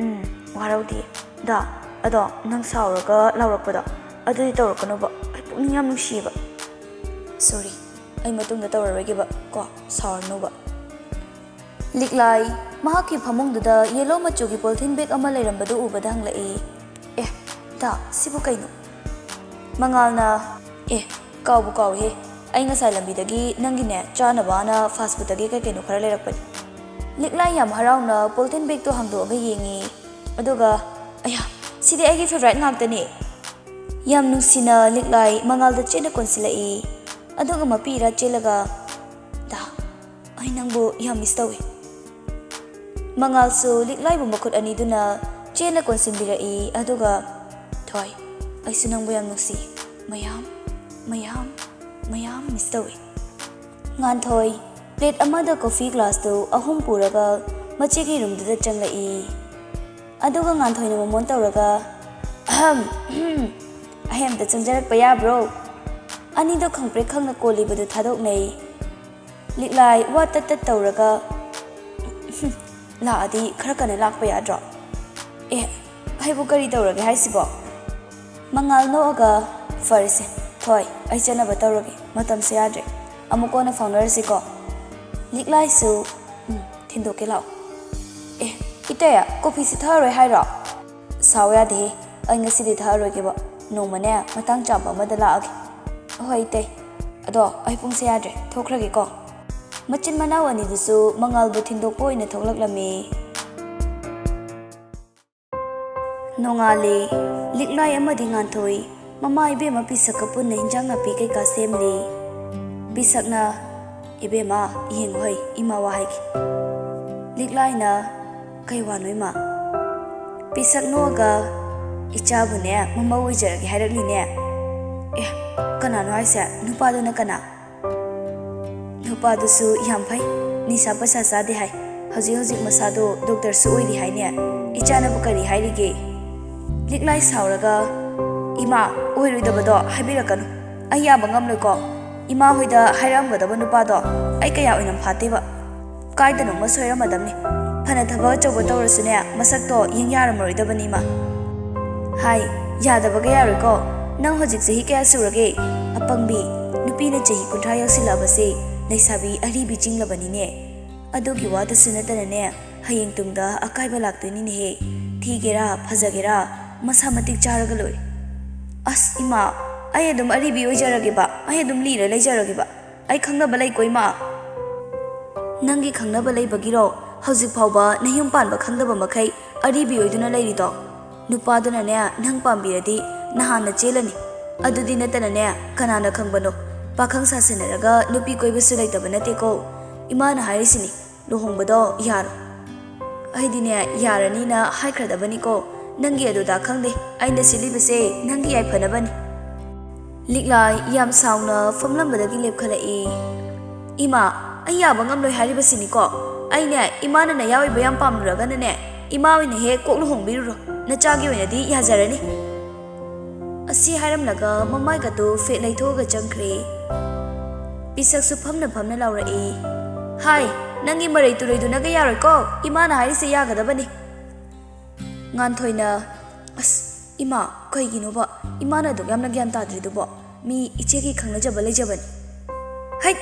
"ꯎꯝ, ꯋꯥꯔꯧꯗꯤꯌꯦ꯫ ꯗꯥ, ꯑꯗꯣ ꯅꯪ ꯁꯥꯎꯔꯒ ꯂꯥꯎꯔꯛꯄꯗꯣ, ꯑꯗꯨꯗꯤ ꯇꯧꯔꯛꯀꯅꯣꯕ꯫ ꯑꯩ ꯄꯨꯛꯅꯤꯡ ꯌꯥꯝ ꯅꯨꯡꯁꯤꯌꯦꯕ꯫ ꯁꯣꯔꯤ, ꯑꯩ ꯃꯇꯨꯡꯗ ꯇꯧꯔꯔꯣꯏꯒꯦꯕ ꯀꯣ, ꯁꯥꯎꯔꯅꯨꯕ꯫" ꯂꯤꯛꯂꯥꯏ ꯃꯍꯥꯛꯀꯤ ꯐꯃꯨꯡꯗꯨꯗ ꯌꯦꯂꯣ ꯃꯆꯨꯒꯤ ꯄꯣꯂꯤꯊꯤꯟ ꯕꯦꯒ ꯑꯃ ꯂꯩꯔꯝꯕꯗꯨ ꯎꯕꯗ ꯍꯪꯂꯛꯏ, "ꯑꯦ, ꯁꯤꯕꯨ ꯀꯩꯅꯣ? ꯃꯉꯥꯜꯅ, "ꯑꯦ, ꯀꯥꯎꯕꯨ ꯀꯥꯎꯏꯍꯦ꯫ ꯑꯩ ꯉꯁꯥꯏ ꯂꯝꯕꯤꯗꯒꯤ ꯅꯪꯒꯤꯅꯦ, ꯆꯥꯅꯕꯅ fast foodꯇꯒꯤ ꯀꯩ ꯀꯩꯅꯣ ꯈꯔ ꯂꯩꯔꯛꯄꯅꯤ꯫" ꯂꯤꯛꯂꯥꯏ ꯌꯥꯝ ꯍꯔꯥꯎꯅ polythene bagꯇꯣ ꯍꯥꯡꯗꯣꯛꯑꯒ ꯌꯦꯡꯉꯤ꯫ ꯑꯗꯨꯒ, "ꯑꯌꯥ, ꯁꯤꯗꯤ ꯑꯩꯒꯤ favourite ꯉꯥꯛꯇꯅꯤ!" ꯌꯥꯝ ꯅꯨꯡꯁꯤꯅ ꯂꯤꯛꯂꯥꯏ ꯃꯉꯥꯜꯗ ꯆꯦꯠꯅ ꯀꯣꯟꯁꯤꯜꯂꯛꯏ꯫ ꯑꯗꯨꯒ ꯃꯄꯤ ꯏꯔꯥ ꯆꯦꯜꯂꯒ, "ꯗꯥ, ꯑꯩ ꯅꯪꯕꯨ ꯌꯥꯝ miss ꯇꯧꯏ꯫" ꯃꯉꯥꯜꯁꯨ ꯂꯤꯛꯂꯥꯏꯕꯨ ꯃꯈꯨꯠ ꯑꯅꯤꯗꯨꯅ ꯆꯦꯠꯅ ꯀꯣꯟꯁꯤꯟꯕꯤꯔꯛꯏ꯫ ꯑꯗꯨꯒ, "ꯊꯣꯏ, ꯑꯩꯁꯨ ꯅꯪꯕꯨ ꯌꯥꯝ ꯅꯨꯡꯁꯤ꯫ ꯃꯌꯥꯝ, ꯃꯌꯥꯝ, ꯃꯌꯥꯝ miss ꯇꯧꯏ꯫" ꯉꯥꯟꯊꯣꯏ plate ꯑꯃꯗ coffee glassꯇꯨ ꯑꯍꯨꯝ ꯄꯨꯔꯒ ꯃꯆꯦꯒꯤ roomꯗꯨꯗ ꯆꯪꯂꯛꯏ꯫ ꯑꯗꯨꯒ ꯉꯥꯟꯊꯣꯏꯅ ꯃꯃꯣꯟ ꯇꯧꯔꯒ, "ꯑꯍꯝ, ꯑꯍꯝ, ꯑꯩ ꯑꯝꯇ ꯆꯪꯖꯔꯛꯄ ꯌꯥꯕ꯭ꯔꯣ?" ꯑꯅꯤꯗꯣ ꯈꯪꯄ꯭ꯔꯦꯛ ꯈꯪꯅ ꯀꯣꯜꯂꯤꯕꯗꯨ ꯊꯥꯗꯣꯛꯅꯩ꯫ ꯂꯤꯛꯂꯥꯏ ꯋꯥ ꯇꯠ ꯇꯠ ꯇꯧꯔꯒ, "ꯂꯥꯛꯑꯗꯤ ꯈꯔ ꯀꯟꯅ ꯂꯥꯛꯄ ꯌꯥꯗ꯭ꯔꯣ? ꯑꯦ, ꯑꯩꯕꯨ ꯀꯔꯤ ꯇꯧꯔꯒꯦ ꯍꯥꯏꯁꯤꯕꯣ?" ꯃꯉꯥꯜ ꯅꯣꯛꯑꯒ, "ꯐꯔꯦꯁꯦ, ꯊꯣꯏ, ꯑꯩ ꯆꯠꯅꯕ ꯇꯧꯔꯒꯦ꯫ ꯃꯇꯝꯁꯦ ꯌꯥꯗ꯭ꯔꯦ꯫ ꯑꯃꯨꯛ ꯀꯣꯟꯅ ꯐꯥꯎꯅꯔꯁꯤꯀꯣ꯫" ꯂꯤꯛꯂꯥꯏꯁꯨ, "ꯎꯝ, ꯊꯤꯟꯗꯣꯛꯀꯦ ꯂꯥꯛꯑꯣ꯫" "ꯑꯦ, ꯏꯇꯩ, coffeeꯁꯤ ꯊꯛꯑꯔꯣꯏ ꯍꯥꯏꯔꯣ?" "ꯁꯥꯎ ꯌꯥꯗꯦꯍꯦ, ꯑꯩ ꯉꯁꯤꯗꯤ ꯊꯛꯑꯔꯣꯏꯒꯦꯕ꯫ ꯅꯣꯡꯃꯅꯦ, ꯃꯇꯥꯡ ꯆꯥꯕ ꯑꯃꯗ ꯂꯥꯛꯑꯒꯦ꯫" "ꯍꯣꯏ, ꯏꯇꯩ꯫ ꯑꯗꯣ ꯑꯩ ꯄꯨꯡꯁꯦ ꯌꯥꯗ꯭ꯔꯦ, ꯊꯣꯛꯈ꯭ꯔꯒꯦꯀꯣ꯫" ꯃꯆꯤꯟ ꯃꯅꯥꯎ ꯑꯅꯤꯗꯨꯁꯨ ꯃꯉꯥꯜꯕꯨ ꯊꯤꯟꯗꯣꯛꯄ ꯑꯣꯏꯅ ꯊꯣꯛꯂꯛꯂꯝꯃꯤ꯫ ꯅꯣꯡꯉꯥꯜꯂꯦ꯫ ꯂꯤꯛꯂꯥꯏ ꯑꯃꯗꯤ ꯉꯥꯟꯊꯣꯏ ꯃꯃꯥ ꯏꯕꯦꯝꯃ ꯄꯤꯁꯛꯀ ꯄꯨꯟꯅ ꯍꯤꯟꯖꯥꯡ ꯅꯥꯄꯤ ꯀꯩꯀꯥ ꯁꯦꯝꯂꯤ꯫ ꯄꯤꯁꯛꯅ, "ꯏꯕꯦꯝꯃ, ꯌꯦꯡꯉꯨ ꯍꯩ, ꯏꯃꯥ ꯋꯥ ꯍꯥꯏꯒꯦ꯫" ꯂꯤꯛꯂꯥꯏꯅ, "ꯀꯩ ꯋꯥꯅꯣ, ꯏꯃꯥ?" ꯄꯤꯁꯛ ꯅꯣꯛꯑꯒ, "ꯏꯆꯥꯕꯨꯅꯦ, ꯃꯃꯧ ꯑꯣꯏꯖꯔꯒꯦ ꯍꯥꯏꯔꯛꯂꯤꯅꯦ꯫" "ꯑꯦ, ꯀꯅꯥꯅꯣ ꯍꯥꯏꯁꯦ? ꯅꯨꯄꯥꯗꯨꯅ ꯀꯅꯥ?" "ꯅꯨꯄꯥꯗꯨꯁꯨ ꯌꯥꯝ ꯐꯩ, ꯅꯤꯁꯥ ꯄꯩꯁꯥ ꯆꯥꯗꯦ ꯍꯥꯏ꯫ ꯍꯧꯖꯤꯛ ꯍꯧꯖꯤꯛ ꯃꯁꯥꯗꯣ ꯗꯣꯛꯇꯔꯁꯨ ꯑꯣꯏꯔꯤ ꯍꯥꯏꯅꯦ꯫ ꯏꯆꯥꯅꯕꯨ ꯀꯔꯤ ꯍꯥꯏꯔꯤꯒꯦ?" ꯂꯤꯛꯂꯥꯏ ꯁꯥꯎꯔꯒ, "ꯏꯃꯥ, ꯑꯣꯏꯔꯣꯏꯗꯕꯗꯣ ꯍꯥꯏꯕꯤꯔꯛꯀꯅꯨ꯫ ꯑꯩ ꯌꯥꯕ ꯉꯝꯂꯣꯏꯀꯣ꯫ ꯏꯃꯥ ꯍꯣꯏꯗ ꯍꯥꯏꯔꯛꯑꯝꯒꯗꯕ ꯅꯨꯄꯥꯗꯣ ꯑꯩ ꯀꯌꯥ ꯑꯣꯏꯅꯝ ꯐꯥꯠꯇꯦꯕ꯫ ꯀꯥꯏꯗꯅꯣꯃ ꯁꯣꯏꯔꯝꯃꯗꯝꯅꯤ꯫ ꯐꯅ ꯊꯕꯛ ꯑꯆꯧꯕ ꯇꯧꯔꯁꯨꯅꯦ, ꯃꯁꯛꯇꯣ ꯌꯦꯡ ꯌꯥꯔꯝꯃꯔꯣꯏꯗꯕꯅꯤ ꯏꯃꯥ꯫" "ꯍꯥꯏ, ꯌꯥꯗꯕꯒ ꯌꯥꯔꯣꯏꯀꯣ꯫ ꯅꯪ ꯍꯧꯖꯤꯛ ꯆꯍꯤ ꯀꯌꯥ ꯁꯨꯔꯒꯦ? ꯑꯄꯪꯕꯤ, ꯅꯨꯄꯤꯅ ꯆꯍꯤ ꯀꯨꯟꯊ꯭ꯔꯥ ꯌꯧꯁꯤꯜꯂꯛꯑꯕꯁꯦ ꯂꯩꯁꯥꯕꯤ ꯑꯔꯤꯕꯤ ꯆꯤꯡꯂꯕꯅꯤꯅꯦ꯫ ꯑꯗꯨꯒꯤ ꯋꯥꯗꯁꯨ ꯅꯠꯇꯅꯅꯦ, ꯍꯌꯦꯡ ꯇꯨꯡꯗ ꯑꯀꯥꯏꯕ ꯂꯥꯛꯇꯣꯏꯅꯤꯅꯦꯍꯦ꯫ ꯊꯤꯒꯦꯔꯥ, ꯐꯖꯒꯦꯔꯥ, ꯃꯁꯥ ꯃꯇꯤꯛ ꯆꯥꯔꯒ ꯂꯣꯏꯔꯦ꯫ ꯑꯁ ꯏꯃꯥ, ꯑꯩ ꯑꯗꯨꯝ ꯑꯔꯤꯕꯤ ꯑꯣꯏꯖꯔꯒꯦꯕ, ꯑꯩ ꯑꯗꯨꯝ ꯂꯤꯔ ꯂꯩꯖꯔꯒꯦꯕ꯫ ꯑꯩ ꯈꯪꯅꯕ ꯂꯩꯀꯣ ꯏꯃꯥ꯫ ꯅꯪꯒꯤ ꯈꯪꯅꯕ ꯂꯩꯕꯒꯤꯔꯣ ꯍꯧꯖꯤꯛ ꯐꯥꯎꯕ ꯅꯌꯨꯝ ꯄꯥꯟꯕ ꯈꯪꯗꯕ ꯃꯈꯩ ꯑꯔꯤꯕꯤ ꯑꯣꯏꯗꯨꯅ ꯂꯩꯔꯤꯗꯣ? ꯅꯨꯄꯥꯗꯨꯅꯅꯦ ꯅꯪ ꯄꯥꯝꯕꯤꯔꯗꯤ ꯅꯍꯥꯟꯅ ꯆꯦꯜꯂꯅꯤ꯫ ꯑꯗꯨꯗꯤ ꯅꯠꯇꯅꯅꯦ ꯀꯅꯥꯅ ꯈꯪꯕꯅꯣ? ꯄꯥꯈꯪ ꯁꯥꯁꯟꯅꯔꯒ ꯅꯨꯄꯤ ꯀꯣꯏꯕꯁꯨ ꯂꯩꯇꯕ ꯅꯠꯇꯦꯀꯣ꯫ ꯏꯃꯥꯅ ꯍꯥꯏꯔꯤꯁꯤꯅꯤ, ꯂꯨꯍꯣꯡꯕꯗꯣ ꯌꯥꯔꯣ꯫ ꯑꯩꯗꯤꯅꯦ ꯌꯥꯔꯅꯤꯅ ꯍꯥꯏꯈ꯭ꯔꯗꯕꯅꯤꯀꯣ꯫ ꯅꯪꯒꯤ ꯑꯗꯨꯗ ꯈꯪꯗꯦ꯫ ꯑꯩꯅ ꯁꯤꯜꯂꯤꯕꯁꯦ ꯅꯪꯒꯤ ꯌꯥꯏꯐꯅꯕꯅꯤ꯫ ꯂꯤꯛꯂꯥꯏ ꯌꯥꯝ ꯁꯥꯎꯅ ꯐꯝꯂꯝꯕꯗꯒꯤ ꯂꯦꯞꯈꯠꯂꯛꯏ꯫ ꯏꯃꯥ, ꯑꯩ ꯌꯥꯕ ꯉꯝꯂꯣꯏ ꯍꯥꯏꯔꯤꯕꯁꯤꯅꯤꯀꯣ꯫ ꯑꯩꯅꯦ ꯏꯃꯥꯅ ꯅꯌꯥ ꯑꯣꯏꯕ ꯌꯥꯝ ꯄꯥꯝꯂꯨꯔꯒꯅꯅꯦ, ꯏꯃꯥ ꯑꯣꯏꯅ ꯍꯦꯛ ꯀꯣꯛ ꯂꯨꯍꯣꯡꯕꯤꯔꯨꯔꯣ꯫ ꯅꯆꯥꯒꯤ ꯑꯣꯏꯅꯗꯤ ꯌꯥꯖꯔꯅꯤ꯫ ꯑꯁꯤ ꯍꯥꯏꯔꯝꯂꯒ ꯃꯃꯥꯏꯒꯗꯨ ꯐꯦꯠ ꯂꯩꯊꯣꯛꯑꯒ ꯆꯪꯈ꯭ꯔꯦ꯫ ꯄꯤꯁꯛꯁꯨ ꯐꯝꯅ ꯐꯝꯅ ꯂꯥꯎꯔꯛꯏ꯫ ꯍꯥꯏ, ꯅꯪꯒꯤ ꯃꯔꯩ ꯇꯨꯔꯩꯗꯨꯅꯒ ꯌꯥꯔꯣꯏꯀꯣ꯫ ꯏꯃꯥꯅ ꯍꯥꯏꯔꯤꯁꯦ ꯌꯥꯒꯗꯕꯅꯤ꯫ ꯉꯥꯟꯊꯣꯏꯅ, ꯑꯁ, ꯏꯃꯥ, ꯀꯩꯒꯤꯅꯣꯕ ꯏꯃꯥꯅ ꯑꯗꯨꯛ ꯌꯥꯝꯅ ꯒ꯭ꯌꯥꯟ ꯇꯥꯗ꯭ꯔꯤꯗꯨꯕꯣ? ꯃꯤ ꯏꯆꯦꯒꯤ ꯈꯪꯅꯖꯕ ꯂꯩꯖꯕꯅꯤ꯫ ꯍꯩꯠ!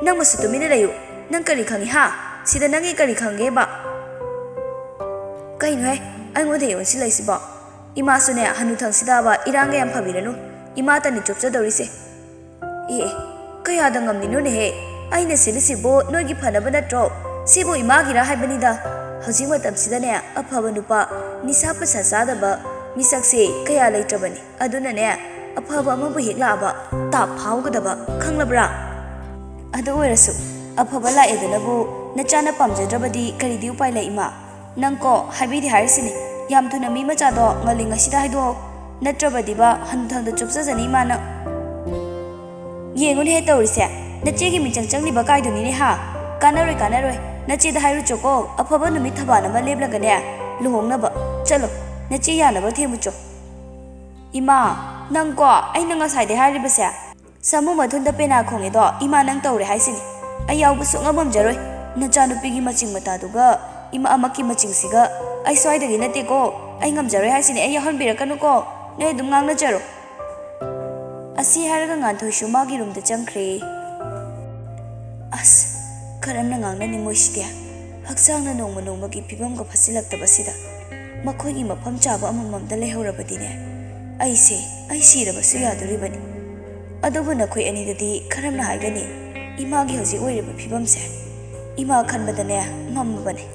ꯅꯪ ꯃꯁꯤ ꯇꯨꯃꯤꯟꯅ ꯂꯩꯌꯨ꯫ ꯅꯪ ꯀꯔꯤ ꯈꯪꯉꯤ, ꯍꯥ? ꯁꯤꯗ ꯅꯪꯒꯤ ꯀꯔꯤ ꯈꯪꯒꯦꯕ? ꯀꯩꯅꯣꯍꯦ, ꯑꯩꯉꯣꯟꯗ ꯑꯣꯟꯁꯤꯜꯂꯛꯏꯁꯤꯕꯣ? ꯏꯃꯥꯁꯨꯅꯦ, ꯍꯅꯨꯊꯪꯁꯤꯗꯕ ꯏꯔꯥꯡꯒ ꯌꯥꯝ ꯐꯕꯤꯔꯅꯨ꯫ ꯏꯃꯥꯇꯅꯤ ꯆꯨꯞꯆꯗꯧꯔꯤꯁꯦ꯫ ꯑꯦ, ꯑꯦ, ꯀꯌꯥꯗ ꯉꯝꯂꯤꯅꯣꯅꯦꯍꯦ? ꯑꯩꯅ ꯁꯤꯜꯂꯤꯁꯤꯕꯨ ꯅꯣꯏꯒꯤ ꯐꯅꯕ ꯅꯠꯇ꯭ꯔꯣ? ꯁꯤꯕꯨ ꯏꯃꯥꯒꯤꯔ ꯍꯥꯏꯕꯅꯤꯗ꯫ ꯍꯧꯖꯤꯛ ꯃꯇꯝꯁꯤꯗꯅꯦ, ꯑꯐꯕ ꯅꯨꯄꯥ, ꯅꯤꯁꯥ ꯄꯩꯁꯥ ꯆꯥꯗꯕ ꯃꯤꯁꯛꯁꯦ ꯀꯌꯥ ꯂꯩꯇ꯭ꯔꯕꯅꯤ꯫ ꯑꯗꯨꯅꯅꯦ, ꯑꯐꯕ ꯑꯃꯕꯨ ꯍꯦꯛ ꯂꯥꯛꯑꯕ, ꯇꯥꯞ ꯐꯥꯎꯒꯗꯕ, ꯈꯪꯂꯕ꯭ꯔꯥ? ꯑꯗꯨ ꯑꯣꯏꯔꯁꯨ, ꯑꯐꯕ ꯂꯥꯛꯑꯦꯗꯅꯕꯨ ꯅꯆꯥꯅ ꯄꯥꯝꯖꯗ꯭ꯔꯕꯗꯤ ꯀꯔꯤꯗꯤ ꯎꯄꯥꯏ ꯂꯩ, ꯏꯃꯥ? ꯅꯪꯀꯣ, ꯍꯥꯏꯕꯤꯗꯦ ꯍꯥꯏꯔꯤꯁꯤꯅꯤ, ꯌꯥꯝ ꯊꯨꯅ ꯃꯤ ꯃꯆꯥꯗꯣ ꯉꯜꯂꯤꯉꯩꯁꯤꯗ ꯍꯥꯏꯗꯣꯛꯑꯣ, ꯅꯠꯇ꯭ꯔꯕꯗꯤꯕ ꯍꯟꯊꯪꯗ ꯆꯨꯞꯆꯖꯅꯤ ꯏꯃꯥꯅ꯫ ꯌꯦꯡꯉꯨꯅꯦꯍꯦ ꯇꯧꯔꯤꯁꯦ, ꯅꯆꯦꯒꯤ ꯃꯤꯆꯪ ꯆꯪꯂꯤꯕ ꯀꯥꯏꯗꯨꯅꯤꯅꯦ ꯍꯥ? ꯀꯥꯟꯅꯔꯣꯏ, ꯀꯥꯟꯅꯔꯣꯏ, ꯅꯆꯦꯗ ꯍꯥꯏꯔꯨꯆꯣꯀꯣ, ꯑꯐꯕ ꯅꯨꯃꯤꯠ ꯊꯕꯥꯟ ꯑꯃ ꯂꯦꯞꯂꯒꯅꯦ ꯂꯨꯍꯣꯡꯅꯕ꯫ ꯆꯠꯂꯣ, ꯅꯆꯦ ꯌꯥꯅꯕ ꯊꯦꯝꯃꯨꯆꯣ꯫ ꯏꯃꯥ, ꯅꯪꯀꯣ, ꯑꯩꯅ ꯉꯁꯥꯏꯗꯩ ꯍꯥꯏꯔꯤꯕꯁꯦ, ꯁꯥꯃꯨ ꯃꯊꯨꯟꯗ ꯄꯦꯅꯥ ꯈꯣꯡꯉꯦꯗꯣ, ꯏꯃꯥ ꯅꯪ ꯇꯧꯔꯦ ꯍꯥꯏꯁꯤꯅꯤ꯫ ꯑꯩ ꯌꯥꯎꯕ ꯁꯨꯡꯉꯝ ꯉꯝꯖꯔꯣꯏ꯫ ꯅꯆꯥꯅꯨꯄꯤꯒꯤ ꯃꯆꯤꯡ ꯃꯇꯥꯗꯨꯒ ꯏꯃꯥꯃꯛꯀꯤ ꯃꯆꯤꯡꯁꯤꯒ ꯑꯩ ꯁ꯭ꯋꯥꯏꯗꯒꯤ ꯅꯠꯇꯦꯀꯣ꯫ ꯑꯩ ꯉꯝꯖꯔꯣꯏ ꯍꯥꯏꯁꯤꯅꯤ, ꯑꯩ ꯌꯥꯎꯍꯟꯕꯤꯔꯛꯀꯅꯨꯀꯣ꯫ ꯅꯣꯏ ꯑꯗꯨꯝ ꯉꯥꯡꯅꯖꯔꯣ꯫ ꯑꯁꯤ ꯍꯥꯏꯔꯒ ꯉꯥꯟꯊꯣꯏꯁꯨ ꯃꯥꯒꯤ ꯔꯨꯝꯗ ꯆꯪꯈ꯭ꯔꯦ꯫ ꯑꯁ, ꯀꯔꯝꯅ ꯉꯥꯡꯅꯅꯤ ꯃꯣꯏꯁꯤꯗꯤ? ꯍꯛꯆꯥꯡꯅ ꯅꯣꯡꯃ ꯅꯣꯡꯃꯒꯤ ꯐꯤꯕꯝꯒ ꯐꯠꯁꯤꯜꯂꯛꯇꯕꯁꯤꯗ꯫ ꯃꯈꯣꯏꯒꯤ ꯃꯐꯝ ꯆꯥꯕ ꯑꯃꯃꯝꯗ ꯂꯩꯍꯧꯔꯕꯗꯤꯅꯦ, ꯑꯩꯁꯦ, ꯑꯩ ꯁꯤꯔꯕꯁꯨ ꯌꯥꯗꯣꯔꯤꯕꯅꯤ꯫ ꯑꯗꯨꯕꯨ ꯅꯈꯣꯏ ꯑꯅꯤꯗꯗꯤ ꯀꯔꯝꯅ ꯍꯥꯏꯒꯅꯤ ꯏꯃꯥꯒꯤ ꯍꯧꯖꯤꯛ ꯑꯣꯏꯔꯤꯕ ꯐꯤꯕꯝꯁꯦ? ꯏꯃꯥ ꯈꯟꯕꯗꯅꯦ ꯃꯝꯃꯕꯅꯤ꯫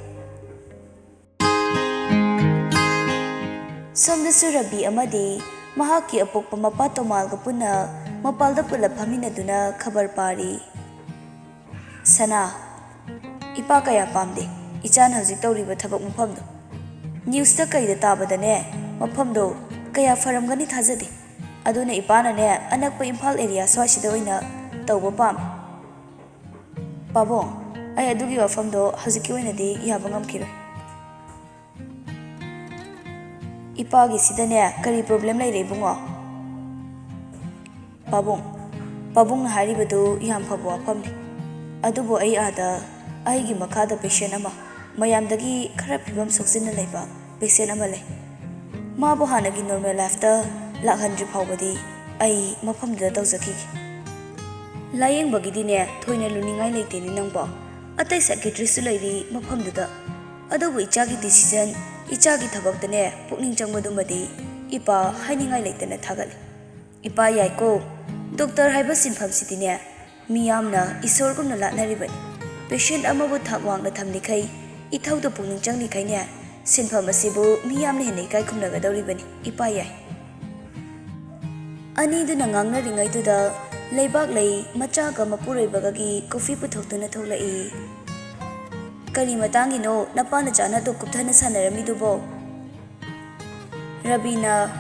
ꯁꯣꯝꯗꯁꯨ ꯔꯕꯤ ꯑꯃꯗꯤ ꯃꯍꯥꯛꯀꯤ ꯑꯄꯣꯛꯄ ꯃꯄꯥ ꯇꯣꯃꯥꯜꯒ ꯄꯨꯟꯅ ꯃꯄꯥꯜꯗ ꯄꯨꯂꯞ ꯐꯝꯃꯤꯟꯅꯗꯨꯅ ꯈꯕꯔ ꯄꯥꯔꯤ꯫ "ꯁꯅꯥ, ꯏꯄꯥ ꯀꯌꯥ ꯄꯥꯝꯗꯦ ꯏꯆꯥꯅ ꯍꯧꯖꯤꯛ ꯇꯧꯔꯤꯕ ꯊꯕꯛ ꯃꯐꯝꯗꯣ꯫ ꯅ꯭ꯌꯨꯁꯇ ꯀꯩꯗ ꯇꯥꯕꯗꯅꯦ, ꯃꯐꯝꯗꯣ ꯀꯌꯥ ꯐꯔꯝꯒꯅꯤ ꯊꯥꯖꯗꯦ꯫ ꯑꯗꯨꯅ ꯏꯄꯥꯅꯅꯦ, ꯑꯅꯛꯄ ꯏꯝꯐꯥꯜ ꯑꯦꯔꯤꯌꯥ ꯁ꯭ꯋꯥꯏꯁꯤꯗ ꯑꯣꯏꯅ ꯇꯧꯕ ꯄꯥꯝꯃꯤ꯫ ꯄꯥꯕꯨꯡ, ꯑꯩ ꯑꯗꯨꯒꯤ ꯋꯥꯐꯝꯗꯣ ꯍꯧꯖꯤꯛꯀꯤ ꯑꯣꯏꯅꯗꯤ ꯌꯥꯕ ꯉꯝꯈꯤꯔꯣꯏ꯫ ꯏꯄꯥꯒꯤꯁꯤꯗꯅꯦ ꯀꯔꯤ ꯄ꯭ꯔꯣꯕ꯭ꯂꯦꯝ ꯂꯩꯔꯦ ꯏꯕꯨꯡꯉꯣ?" "ꯄꯥꯕꯨꯡ, ꯄꯥꯕꯨꯡꯅ ꯍꯥꯏꯔꯤꯕꯗꯨ ꯌꯥꯝ ꯐꯕ ꯋꯥꯐꯝꯅꯤ꯫ ꯑꯗꯨꯕꯨ ꯑꯩ ꯑꯥꯗ ꯑꯩꯒꯤ ꯃꯈꯥꯗ ꯄꯦꯁꯦꯟ ꯑꯃ, ꯃꯌꯥꯝꯗꯒꯤ ꯈꯔ ꯐꯤꯕꯝ ꯁꯣꯛꯆꯤꯟꯅ ꯂꯩꯕ ꯄꯦꯁꯦꯟ ꯑꯃ ꯂꯩ꯫ ꯃꯥꯕꯨ ꯍꯥꯟꯅꯒꯤ ꯅꯣꯔꯃꯦꯜ ꯂꯥꯏꯐꯇ ꯂꯥꯛꯍꯟꯗ꯭ꯔꯤ ꯐꯥꯎꯕꯗꯤ ꯑꯩ ꯃꯐꯝꯗꯨꯗ ꯇꯧꯖꯈꯤꯒꯦ꯫" "ꯂꯥꯌꯦꯡꯕꯒꯤꯗꯤꯅꯦ ꯊꯣꯏꯅ ꯂꯨꯅꯤꯡꯉꯥꯏ ꯂꯩꯇꯦꯅꯦ ꯅꯪꯕꯣ꯫ ꯑꯇꯩ ꯁꯥꯏꯀꯦꯇ꯭ꯔꯤꯁꯁꯨ ꯂꯩꯔꯤ ꯃꯐꯝꯗꯨꯗ꯫ ꯑꯗꯨꯕꯨ ꯏꯆꯥꯒꯤ ꯗꯤꯁꯤꯖꯟ, ꯏꯆꯥꯒꯤ ꯊꯕꯛꯇꯅꯦ ꯄꯨꯛꯅꯤꯡ ꯆꯪꯕꯗꯨꯃꯗꯤ ꯏꯄꯥ ꯍꯥꯏꯅꯤꯡꯉꯥꯏ ꯂꯩꯇꯅ ꯊꯥꯒꯠꯂꯤ꯫ ꯏꯄꯥ ꯌꯥꯏꯀꯣ꯫ ꯗꯣꯛꯇꯔ ꯍꯥꯏꯕ ꯁꯤꯟꯐꯝꯁꯤꯗꯤꯅꯦ ꯃꯤꯌꯥꯝꯅ ꯏꯁꯣꯔꯒꯨꯝꯅ ꯂꯥꯠꯅꯔꯤꯕꯅꯤ꯫ ꯄꯦꯁꯦꯟ ꯑꯃꯕꯨ ꯊꯥꯛ ꯋꯥꯡꯅ ꯊꯝꯂꯤꯈꯩ, ꯏꯊꯧꯗ ꯄꯨꯛꯅꯤꯡ ꯆꯪꯂꯤꯈꯩꯅꯦ, ꯁꯤꯟꯐꯝ ꯑꯁꯤꯕꯨ ꯃꯤꯌꯥꯝꯅ ꯍꯦꯟꯅ ꯏꯀꯥꯏ ꯈꯨꯝꯅꯒꯗꯧꯔꯤꯕꯅꯤ꯫ ꯏꯄꯥ ꯌꯥꯏ꯫" ꯑꯅꯤꯗꯨꯅ ꯉꯥꯡꯅꯔꯤꯉꯩꯗꯨꯗ ꯂꯩꯕꯥꯛꯂꯩ ꯃꯆꯥꯒ ꯃꯄꯨꯔꯣꯏꯕꯒꯒꯤ ꯀꯣꯐꯤ ꯄꯨꯊꯣꯛꯇꯨꯅ ꯊꯣꯛꯂꯛꯏ꯫ "ꯀꯔꯤ ꯃꯇꯥꯡꯒꯤꯅꯣ ꯅꯄꯥ ꯅꯆꯥꯅ ꯑꯗꯨꯛ ꯀꯨꯞꯊꯅ ꯁꯥꯟꯅꯔꯝꯃꯤꯗꯨꯕꯣ?" ꯔꯕꯤꯅ,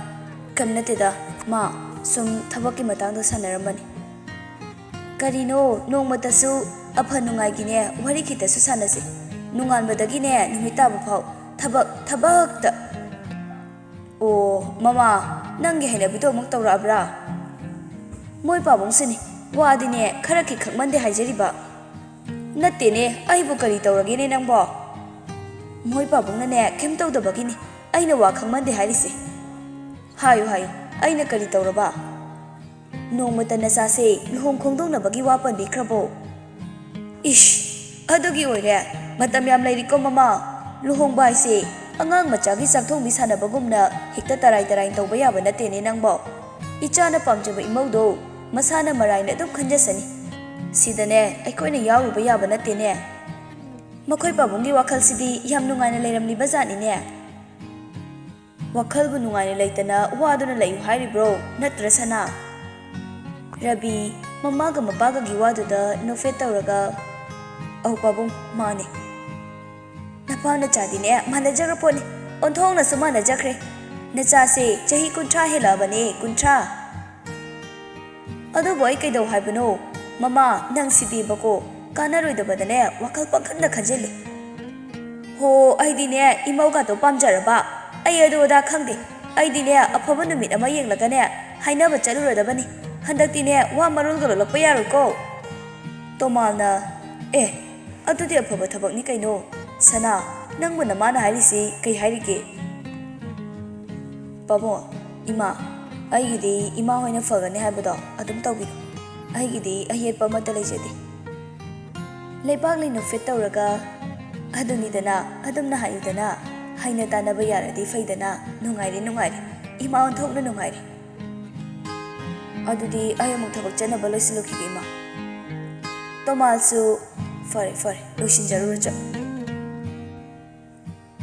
"ꯀꯩꯝ ꯅꯠꯇꯦꯗ, ꯃꯥ, ꯁꯨꯝ ꯊꯕꯛꯀꯤ ꯃꯇꯥꯡꯗ ꯁꯥꯟꯅꯔꯝꯕꯅꯤ꯫" "ꯀꯔꯤꯅꯣ, ꯅꯣꯡꯃꯇꯁꯨ ꯑꯐ ꯅꯨꯡꯉꯥꯏꯒꯤꯅꯦ ꯋꯥꯔꯤ ꯈꯤꯇꯁꯨ ꯁꯥꯟꯅꯁꯦ꯫ ꯅꯣꯡꯉꯥꯟꯕꯗꯒꯤꯅꯦ ꯅꯨꯃꯤꯠ ꯇꯥꯕ ꯐꯥꯎ ꯊꯕꯛ, ꯊꯕꯛꯇ꯫" "ꯑꯣ, ꯃꯃꯥ, ꯅꯪꯒꯤ ꯍꯩꯅꯕꯤꯗꯣ ꯑꯃꯨꯛ ꯇꯧꯔꯛꯑꯕ꯭ꯔꯥ?" "ꯃꯣꯏ ꯄꯥꯕꯨꯡꯁꯤꯅꯤ, ꯋꯥꯗꯤꯅꯦ ꯈꯔ ꯈꯤꯛ ꯈꯪꯃꯟꯗꯦ ꯍꯥꯏꯖꯔꯤꯕ꯫" "ꯅꯠꯇꯦꯅꯦ, ꯑꯩꯕꯨ ꯀꯔꯤ ꯇꯧꯔꯒꯦꯅꯦ ꯅꯪꯕꯣ?" "ꯃꯣꯏ ꯄꯥꯕꯨꯡꯅꯅꯦ ꯀꯩꯝ ꯇꯧꯗꯕꯒꯤꯅꯤ ꯑꯩꯅ ꯋꯥ ꯈꯪꯃꯟꯗꯦ ꯍꯥꯏꯔꯤꯁꯦ꯫" "ꯍꯥꯏꯌꯨ, ꯍꯥꯏꯌꯨ, ꯑꯩꯅ ꯀꯔꯤ ꯇꯧꯔꯕ?" "ꯅꯣꯡꯃꯇ ꯅꯆꯥꯁꯦ ꯂꯨꯍꯣꯡ ꯈꯣꯡꯗꯣꯡꯅꯕꯒꯤ ꯋꯥ ꯄꯟꯕꯤꯈ꯭ꯔꯕꯣ?" "ꯏꯁ, ꯑꯗꯨꯒꯤ ꯑꯣꯏꯔꯦ? ꯃꯇꯝ ꯌꯥꯝ ꯂꯩꯔꯤꯀꯣ ꯃꯃꯥ꯫ ꯂꯨꯍꯣꯡꯕ ꯍꯥꯏꯁꯦ ꯑꯉꯥꯡ ꯃꯆꯥꯒꯤ ꯆꯥꯛꯊꯣꯡꯕꯤ ꯁꯥꯟꯅꯕꯒꯨꯝꯅ ꯍꯦꯛꯇ ꯇꯔꯥꯏ ꯇꯔꯥꯏ ꯇꯧꯕ ꯌꯥꯕ ꯅꯠꯇꯦꯅꯦ ꯅꯪꯕꯣ꯫ ꯏꯆꯥꯅ ꯄꯥꯝꯖꯕ ꯏꯃꯧꯗꯣ ꯃꯁꯥꯅ ꯃꯔꯥꯏꯅ ꯑꯗꯨꯝ ꯈꯟꯖꯁꯅꯤ꯫ ꯁꯤꯗꯅꯦ ꯑꯩꯈꯣꯏꯅ ꯌꯥꯎꯔꯨꯕ ꯌꯥꯕ ꯅꯠꯇꯦꯅꯦ꯫ ꯃꯈꯣꯏ ꯄꯥꯕꯨꯡꯒꯤ ꯋꯥꯈꯜꯁꯤꯗꯤ ꯌꯥꯝ ꯅꯨꯡꯉꯥꯏꯅ ꯂꯩꯔꯝꯂꯤꯕ ꯖꯥꯠꯅꯤꯅꯦ꯫ ꯋꯥꯈꯜꯕꯨ ꯅꯨꯡꯉꯥꯏꯅ ꯂꯩꯇꯅ ꯋꯥꯗꯨꯅ ꯂꯩꯌꯨ ꯍꯥꯏꯔꯤꯕ꯭ꯔꯣ, ꯅꯠꯇ꯭ꯔ ꯁꯅꯥ? ꯔꯕꯤ, ꯃꯃꯥꯒ ꯃꯄꯥꯒꯒꯤ ꯋꯥꯗꯨꯗ ꯅꯣꯛꯐꯦꯠ ꯇꯧꯔꯒ, "ꯑꯧ ꯄꯥꯕꯨꯡ, ꯃꯥꯅꯦ꯫ ꯅꯄꯥ ꯅꯆꯥꯗꯤꯅꯦ ꯃꯥꯟꯅꯖꯈ꯭ꯔ ꯄꯣꯠꯅꯤ, ꯑꯣꯟꯊꯣꯛꯅꯁꯨ ꯃꯥꯟꯅꯖꯈ꯭ꯔꯦ꯫ ꯅꯆꯥꯁꯦ ꯆꯍꯤ ꯀꯨꯟꯊ꯭ꯔꯥ ꯍꯦꯜꯂꯛꯑꯕꯅꯦ, ꯀꯨꯟꯊ꯭ꯔꯥ꯫ ꯑꯗꯨꯕꯨ ꯑꯩ ꯀꯩꯗꯧ ꯍꯥꯏꯕꯅꯣ? ꯃꯃꯥ, ꯅꯪꯁꯤꯗꯤꯕꯀꯣ, ꯀꯥꯟꯅꯔꯣꯏꯗꯕꯗꯅꯦ ꯋꯥꯈꯜ ꯄꯪꯈꯟꯗ ꯈꯟꯖꯤꯜꯂꯤ꯫ ꯍꯣ, ꯑꯩꯗꯤꯅꯦ ꯏꯃꯧꯒꯗꯣ ꯄꯥꯝꯖꯔꯕ꯫ ꯑꯩ ꯑꯗꯨ ꯑꯗꯥ ꯈꯪꯗꯦ꯫ ꯑꯩꯗꯤꯅꯦ ꯑꯐꯕ ꯅꯨꯃꯤꯠ ꯑꯃ ꯌꯦꯡꯂꯒꯅꯦ ꯍꯥꯏꯅꯕ ꯆꯠꯂꯨꯔꯗꯕꯅꯤ꯫ ꯍꯟꯗꯛꯇꯤꯅꯦ ꯋꯥ ꯃꯔꯣꯜꯒ ꯂꯣꯜꯂꯛꯄ ꯌꯥꯔꯣꯏꯀꯣ꯫" ꯇꯣꯃꯥꯜꯅ, "ꯑꯦ, ꯑꯗꯨꯗꯤ ꯑꯐꯕ ꯊꯕꯛꯅꯤ ꯀꯩꯅꯣ꯫ ꯁꯅꯥ, ꯅꯪꯕꯨ ꯅꯃꯥꯅ ꯍꯥꯏꯔꯤꯁꯤ ꯀꯩ ꯍꯥꯏꯔꯤꯒꯦ?" "ꯄꯥꯕꯨꯡ, ꯏꯃꯥ, ꯑꯩꯒꯤꯗꯤ ꯏꯃꯥ ꯍꯣꯏꯅ ꯐꯒꯅꯤ ꯍꯥꯏꯕꯗꯣ ꯑꯗꯨꯝ ꯇꯧꯕꯤꯔꯣ꯫ ꯑꯩꯒꯤꯗꯤ ꯑꯌꯦꯠꯄ ꯑꯃꯠꯇ ꯂꯩꯖꯗꯦ꯫" ꯂꯩꯕꯥꯛ ꯂꯩꯅꯨ ꯐꯤꯠ ꯇꯧꯔꯒ, "ꯑꯗꯨꯅꯤꯗꯅ, ꯑꯗꯨꯝꯅ ꯍꯥꯏꯌꯨꯗꯅ, ꯍꯥꯏꯅ ꯇꯥꯅꯕ ꯌꯥꯔꯗꯤ ꯐꯩꯗꯅ, ꯅꯨꯡꯉꯥꯏꯔꯦ, ꯅꯨꯡꯉꯥꯏꯔꯦ, ꯏꯃꯥ ꯑꯣꯟꯊꯣꯛꯅ ꯅꯨꯡꯉꯥꯏꯔꯦ꯫" "ꯑꯗꯨꯗꯤ ꯑꯩ ꯑꯃꯨꯛ ꯊꯕꯛ ꯆꯠꯅꯕ ꯂꯣꯏꯁꯤꯜꯂꯨꯈꯤꯒꯦ, ꯏꯃꯥ꯫" ꯇꯣꯃꯥꯜꯁꯨ, "ꯐꯔꯦ, ꯐꯔꯦ, ꯂꯣꯏꯁꯤꯟꯖꯔꯨꯔꯣ ꯆꯠꯂꯣ꯫"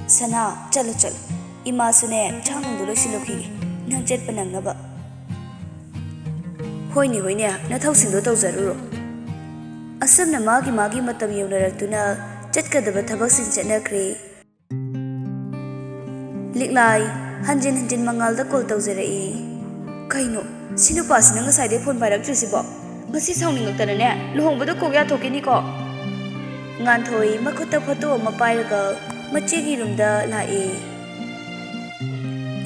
"ꯁꯅꯥ, ꯆꯠꯂꯣ, ꯆꯠꯂꯣ꯫ ꯏꯃꯥꯁꯨꯅꯦ, ꯆꯥꯛ ꯅꯨꯡꯗꯣ ꯂꯣꯏꯁꯤꯜꯂꯨꯈꯤꯒꯦ, ꯅꯪ ꯆꯠꯄ ꯅꯪꯅꯕ꯫" "ꯍꯣꯏꯅꯦ, ꯍꯣꯏꯅꯦ, ꯅꯊꯧꯁꯤꯡꯗꯣ ꯇꯧꯖꯔꯨꯔꯣ꯫" ꯑꯁꯨꯝꯅ ꯃꯥꯒꯤ ꯃꯥꯒꯤ ꯃꯇꯝ ꯌꯧꯅꯔꯛꯇꯨꯅ ꯆꯠꯀꯗꯕ ꯊꯕꯛꯁꯤꯡ ꯆꯠꯅꯈ꯭ꯔꯦ꯫ ꯂꯤꯛꯂꯥꯏ ꯍꯟꯖꯤꯟ ꯍꯟꯖꯤꯟ ꯃꯉꯥꯜꯗ ꯀꯣꯜ ꯇꯧꯖꯔꯛꯏ꯫ "ꯀꯩꯅꯣ, ꯁꯤ ꯅꯨꯄꯥꯁꯤꯅ ꯉꯁꯥꯏꯗꯩ ꯐꯣꯟ ꯄꯥꯏꯔꯛꯇ꯭ꯔꯤꯁꯤꯕꯣ? ꯉꯁꯤ ꯁꯥꯎꯅꯤꯡꯉꯛꯇꯅꯅꯦ ꯂꯨꯍꯣꯡꯕꯗ ꯀꯣꯛ ꯌꯥꯊꯣꯛꯈꯤꯅꯤꯀꯣ꯫" ꯉꯥꯟꯊꯣꯏ ꯃꯈꯨꯠꯇ ꯐꯣꯇꯣ ꯑꯃ ꯄꯥꯏꯔꯒ ꯃꯆꯦꯒꯤ ꯔꯨꯝꯗ ꯂꯥꯛꯏ꯫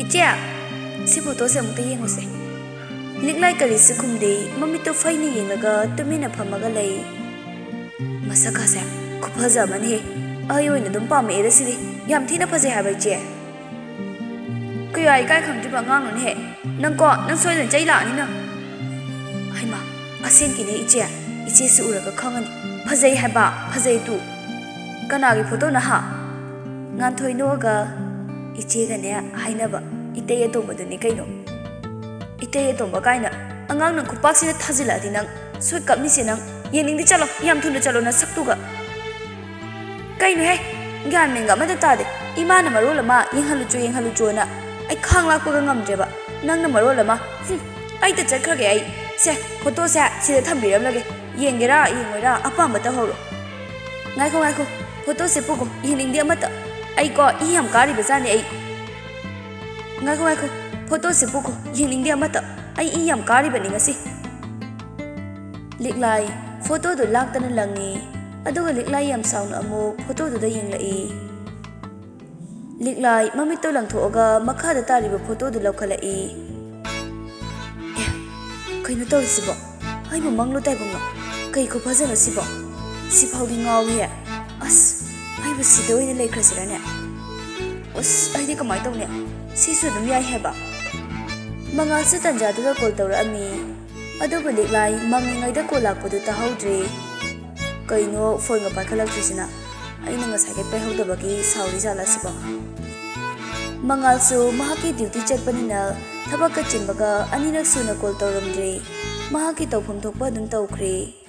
"ꯏꯆꯦ, ꯁꯤ ꯐꯣꯇꯣꯁꯦ ꯑꯃꯨꯛꯇ ꯌꯦꯡꯉꯨꯁꯦ꯫" ꯂꯤꯛꯂꯥꯏ ꯀꯔꯤꯁꯨ ꯈꯨꯝꯗꯦ, ꯃꯃꯤꯠꯇꯣ ꯐꯩꯅ ꯌꯦꯡꯂꯒ ꯇꯨꯃꯤꯟꯅ ꯐꯝꯃꯒ ꯂꯩ꯫ "ꯃꯁꯛ ꯀꯥꯁꯦ ꯈꯨꯐꯖ ꯑꯃꯅꯤꯍꯦ꯫ ꯑꯩ ꯑꯣꯏꯅ ꯑꯗꯨꯝ ꯄꯥꯝꯃꯛꯑꯦꯗ ꯁꯤꯗꯤ꯫ ꯌꯥꯝ ꯊꯤꯅ ꯐꯖꯩ ꯍꯥꯏꯕ, ꯏꯆꯦ꯫" "ꯀꯌꯥ ꯏꯀꯥꯏ ꯈꯪꯗ꯭ꯔꯤꯕ ꯑꯉꯥꯡꯅꯣꯅꯦꯍꯦ꯫ ꯅꯪꯀꯣ, ꯅꯪ ꯁꯣꯏꯗꯅ ꯆꯩ ꯂꯥꯛꯑꯅꯤ ꯅꯪ꯫" "ꯍꯩꯃꯥ, ꯑꯁꯦꯡꯀꯤꯅꯦ ꯏꯆꯦ꯫ ꯏꯆꯦꯁꯨ ꯎꯔꯒ ꯈꯪꯉꯅꯤ꯫ ꯐꯖꯩ ꯍꯥꯏꯕ, ꯐꯖꯩ ꯇꯨ꯫" "ꯀꯅꯥꯒꯤ ꯐꯣꯇꯣꯅꯣ ꯍꯥ?" ꯉꯥꯟꯊꯣꯏ ꯅꯣꯛꯑꯒ, "ꯏꯆꯦꯒꯅꯦ ꯍꯥꯏꯅꯕ ꯏꯇꯩ ꯑꯇꯣꯝꯕꯗꯨꯅꯤ ꯀꯩꯅꯣ꯫ ꯏꯇꯩ ꯑꯇꯣꯝꯕ ꯀꯥꯏꯅ ꯑꯉꯥꯡꯅ ꯈꯨꯄꯥꯛꯁꯤꯗ ꯊꯥꯖꯤꯜꯂꯛꯑꯗꯤ ꯅꯪ ꯁꯣꯏ ꯀꯞꯅꯤꯁꯦ ꯅꯪ꯫ ꯌꯦꯡꯅꯤꯡꯗꯦ, ꯆꯠꯂꯣ, ꯌꯥꯝ ꯊꯨꯅ ꯆꯠꯂꯣ ꯅꯁꯛꯇꯨꯒ꯫ ꯀꯩꯅꯣꯍꯦ, ꯒ꯭ꯌꯥꯟ ꯃꯦꯟꯒ ꯑꯃꯇ ꯇꯥꯗꯦ꯫ ꯏꯃꯥꯅ ꯃꯔꯣꯜ ꯑꯃ ꯌꯦꯡꯍꯜꯂꯨꯆꯣ, ꯌꯦꯡꯍꯜꯂꯨꯆꯣꯅ ꯑꯩ ꯈꯥꯡ ꯂꯥꯛꯄꯒ ꯉꯝꯗ꯭ꯔꯦꯕ꯫ ꯅꯪꯅ ꯃꯔꯣꯜ ꯑꯃ, ꯍꯨꯝ, ꯑꯩ ꯇ ꯆꯠꯈ꯭ꯔꯒꯦ ꯑꯩ꯫ ꯁꯦ, ꯐꯣꯇꯣꯁꯦ ꯁꯤꯗ ꯊꯝꯕꯤꯔꯝꯂꯒꯦ꯫ ꯌꯦꯡꯒꯦꯔꯥ ꯌꯦꯡꯉꯣꯏꯔꯥ ꯑꯄꯥꯝꯕ ꯇꯧꯍꯧꯔꯣ꯫ ꯉꯥꯏꯈꯣ, ꯉꯥꯏꯈꯣ, ꯐꯣꯇꯣꯁꯦ ꯄꯨꯒꯣ, ꯌꯦꯡꯅꯤꯡꯗꯦ ꯑꯃꯇ꯫ ꯑꯩꯀꯣ ꯏ ꯌꯥꯝ ꯀꯥꯔꯤꯕꯖꯥꯠꯅꯤ ꯑꯩ꯫ ꯉꯥꯏꯈꯣ, ꯉꯥꯏꯈꯣ, ꯐꯣꯇꯣꯁꯦ ꯄꯨꯒꯣ, ꯌꯦꯡꯅꯤꯡꯗꯦ ꯑꯃꯇ꯫ ꯑꯩ ꯏ ꯌꯥꯝ ꯀꯥꯔꯤꯕꯅꯤ ꯉꯁꯤ꯫ ꯂꯤꯛꯂꯥꯏ ꯐꯣꯇꯣꯗꯨ ꯂꯥꯛꯇꯅ ꯂꯪꯉꯤ꯫ ꯑꯗꯨꯒ ꯂꯤꯛꯂꯥꯏ ꯌꯥꯝ ꯁꯥꯎꯅ ꯑꯃꯨꯛ ꯐꯣꯇꯣꯗꯨꯗ ꯌꯦꯡꯂꯛꯏ꯫ ꯂꯤꯛꯂꯥꯏ ꯃꯃꯤꯠꯇꯣ ꯂꯪꯊꯣꯛꯑꯒ ꯃꯈꯥꯗ ꯇꯥꯔꯤꯕ ꯐꯣꯇꯣꯗꯨ ꯂꯧꯈꯠꯂꯛꯏ꯫ ꯑꯦ, ꯀꯩꯅꯣ ꯇꯧꯔꯤꯁꯤꯕꯣ? ꯑꯩꯕꯨ ꯃꯪꯂꯣ ꯇꯥꯏꯕꯪꯂꯣ? ꯀꯩ ꯈꯨꯐꯖꯅꯣ ꯁꯤꯕꯣ? ꯁꯤꯐꯥꯎꯗꯤ ꯉꯥꯎꯏꯍꯦ꯫ ꯑꯁ, ꯑꯩꯕꯨ ꯁꯤꯗ ꯑꯣꯏꯅ ꯂꯩꯈ꯭ꯔꯁꯤꯔꯅꯦ? ꯑꯁ, ꯑꯩꯗꯤ ꯀꯃꯥꯏꯅ ꯇꯧꯅꯤ? ꯁꯤꯁꯨ ꯑꯗꯨꯝ ꯌꯥꯏ ꯍꯥꯏꯕ꯫ ꯃꯉꯥꯜꯁꯨ ꯇꯟꯖꯥꯗꯨꯗ ꯀꯣꯜ ꯇꯧꯔꯛꯑꯝꯃꯤ꯫ ꯑꯗꯨꯕꯨ ꯂꯤꯛꯂꯥꯏ ꯃꯪꯂꯤꯉꯩꯗ ꯀꯣꯜ ꯂꯥꯛꯄꯗꯨ ꯇꯥꯍꯧꯗ꯭ꯔꯦ꯫ ꯀꯩꯅꯣ ꯐꯣꯟꯒ ꯄꯥꯏꯈꯠꯂꯛꯇ꯭ꯔꯤꯁꯤꯅ? ꯑꯩꯅ ꯉꯁꯥꯏꯈꯩ ꯄꯥꯏꯍꯧꯗꯕꯒꯤ ꯁꯥꯎꯔꯤ ꯖꯥꯠꯂꯥ ꯁꯤꯕꯣ? ꯃꯉꯥꯜꯁꯨ ꯃꯍꯥꯛꯀꯤ ꯗ꯭ꯌꯨꯇꯤ ꯆꯠꯄꯅꯤꯅ ꯊꯕꯛꯀ ꯆꯤꯟꯕꯒ ꯑꯅꯤꯔꯛ ꯁꯨꯅ ꯀꯣꯜ ꯇꯧꯔꯝꯗ꯭ꯔꯦ꯫ ꯃꯍꯥꯛꯀꯤ ꯇꯧꯐꯝ ꯊꯣꯛꯄ ꯑꯗꯨꯝ ꯇꯧꯈ꯭ꯔꯦ꯫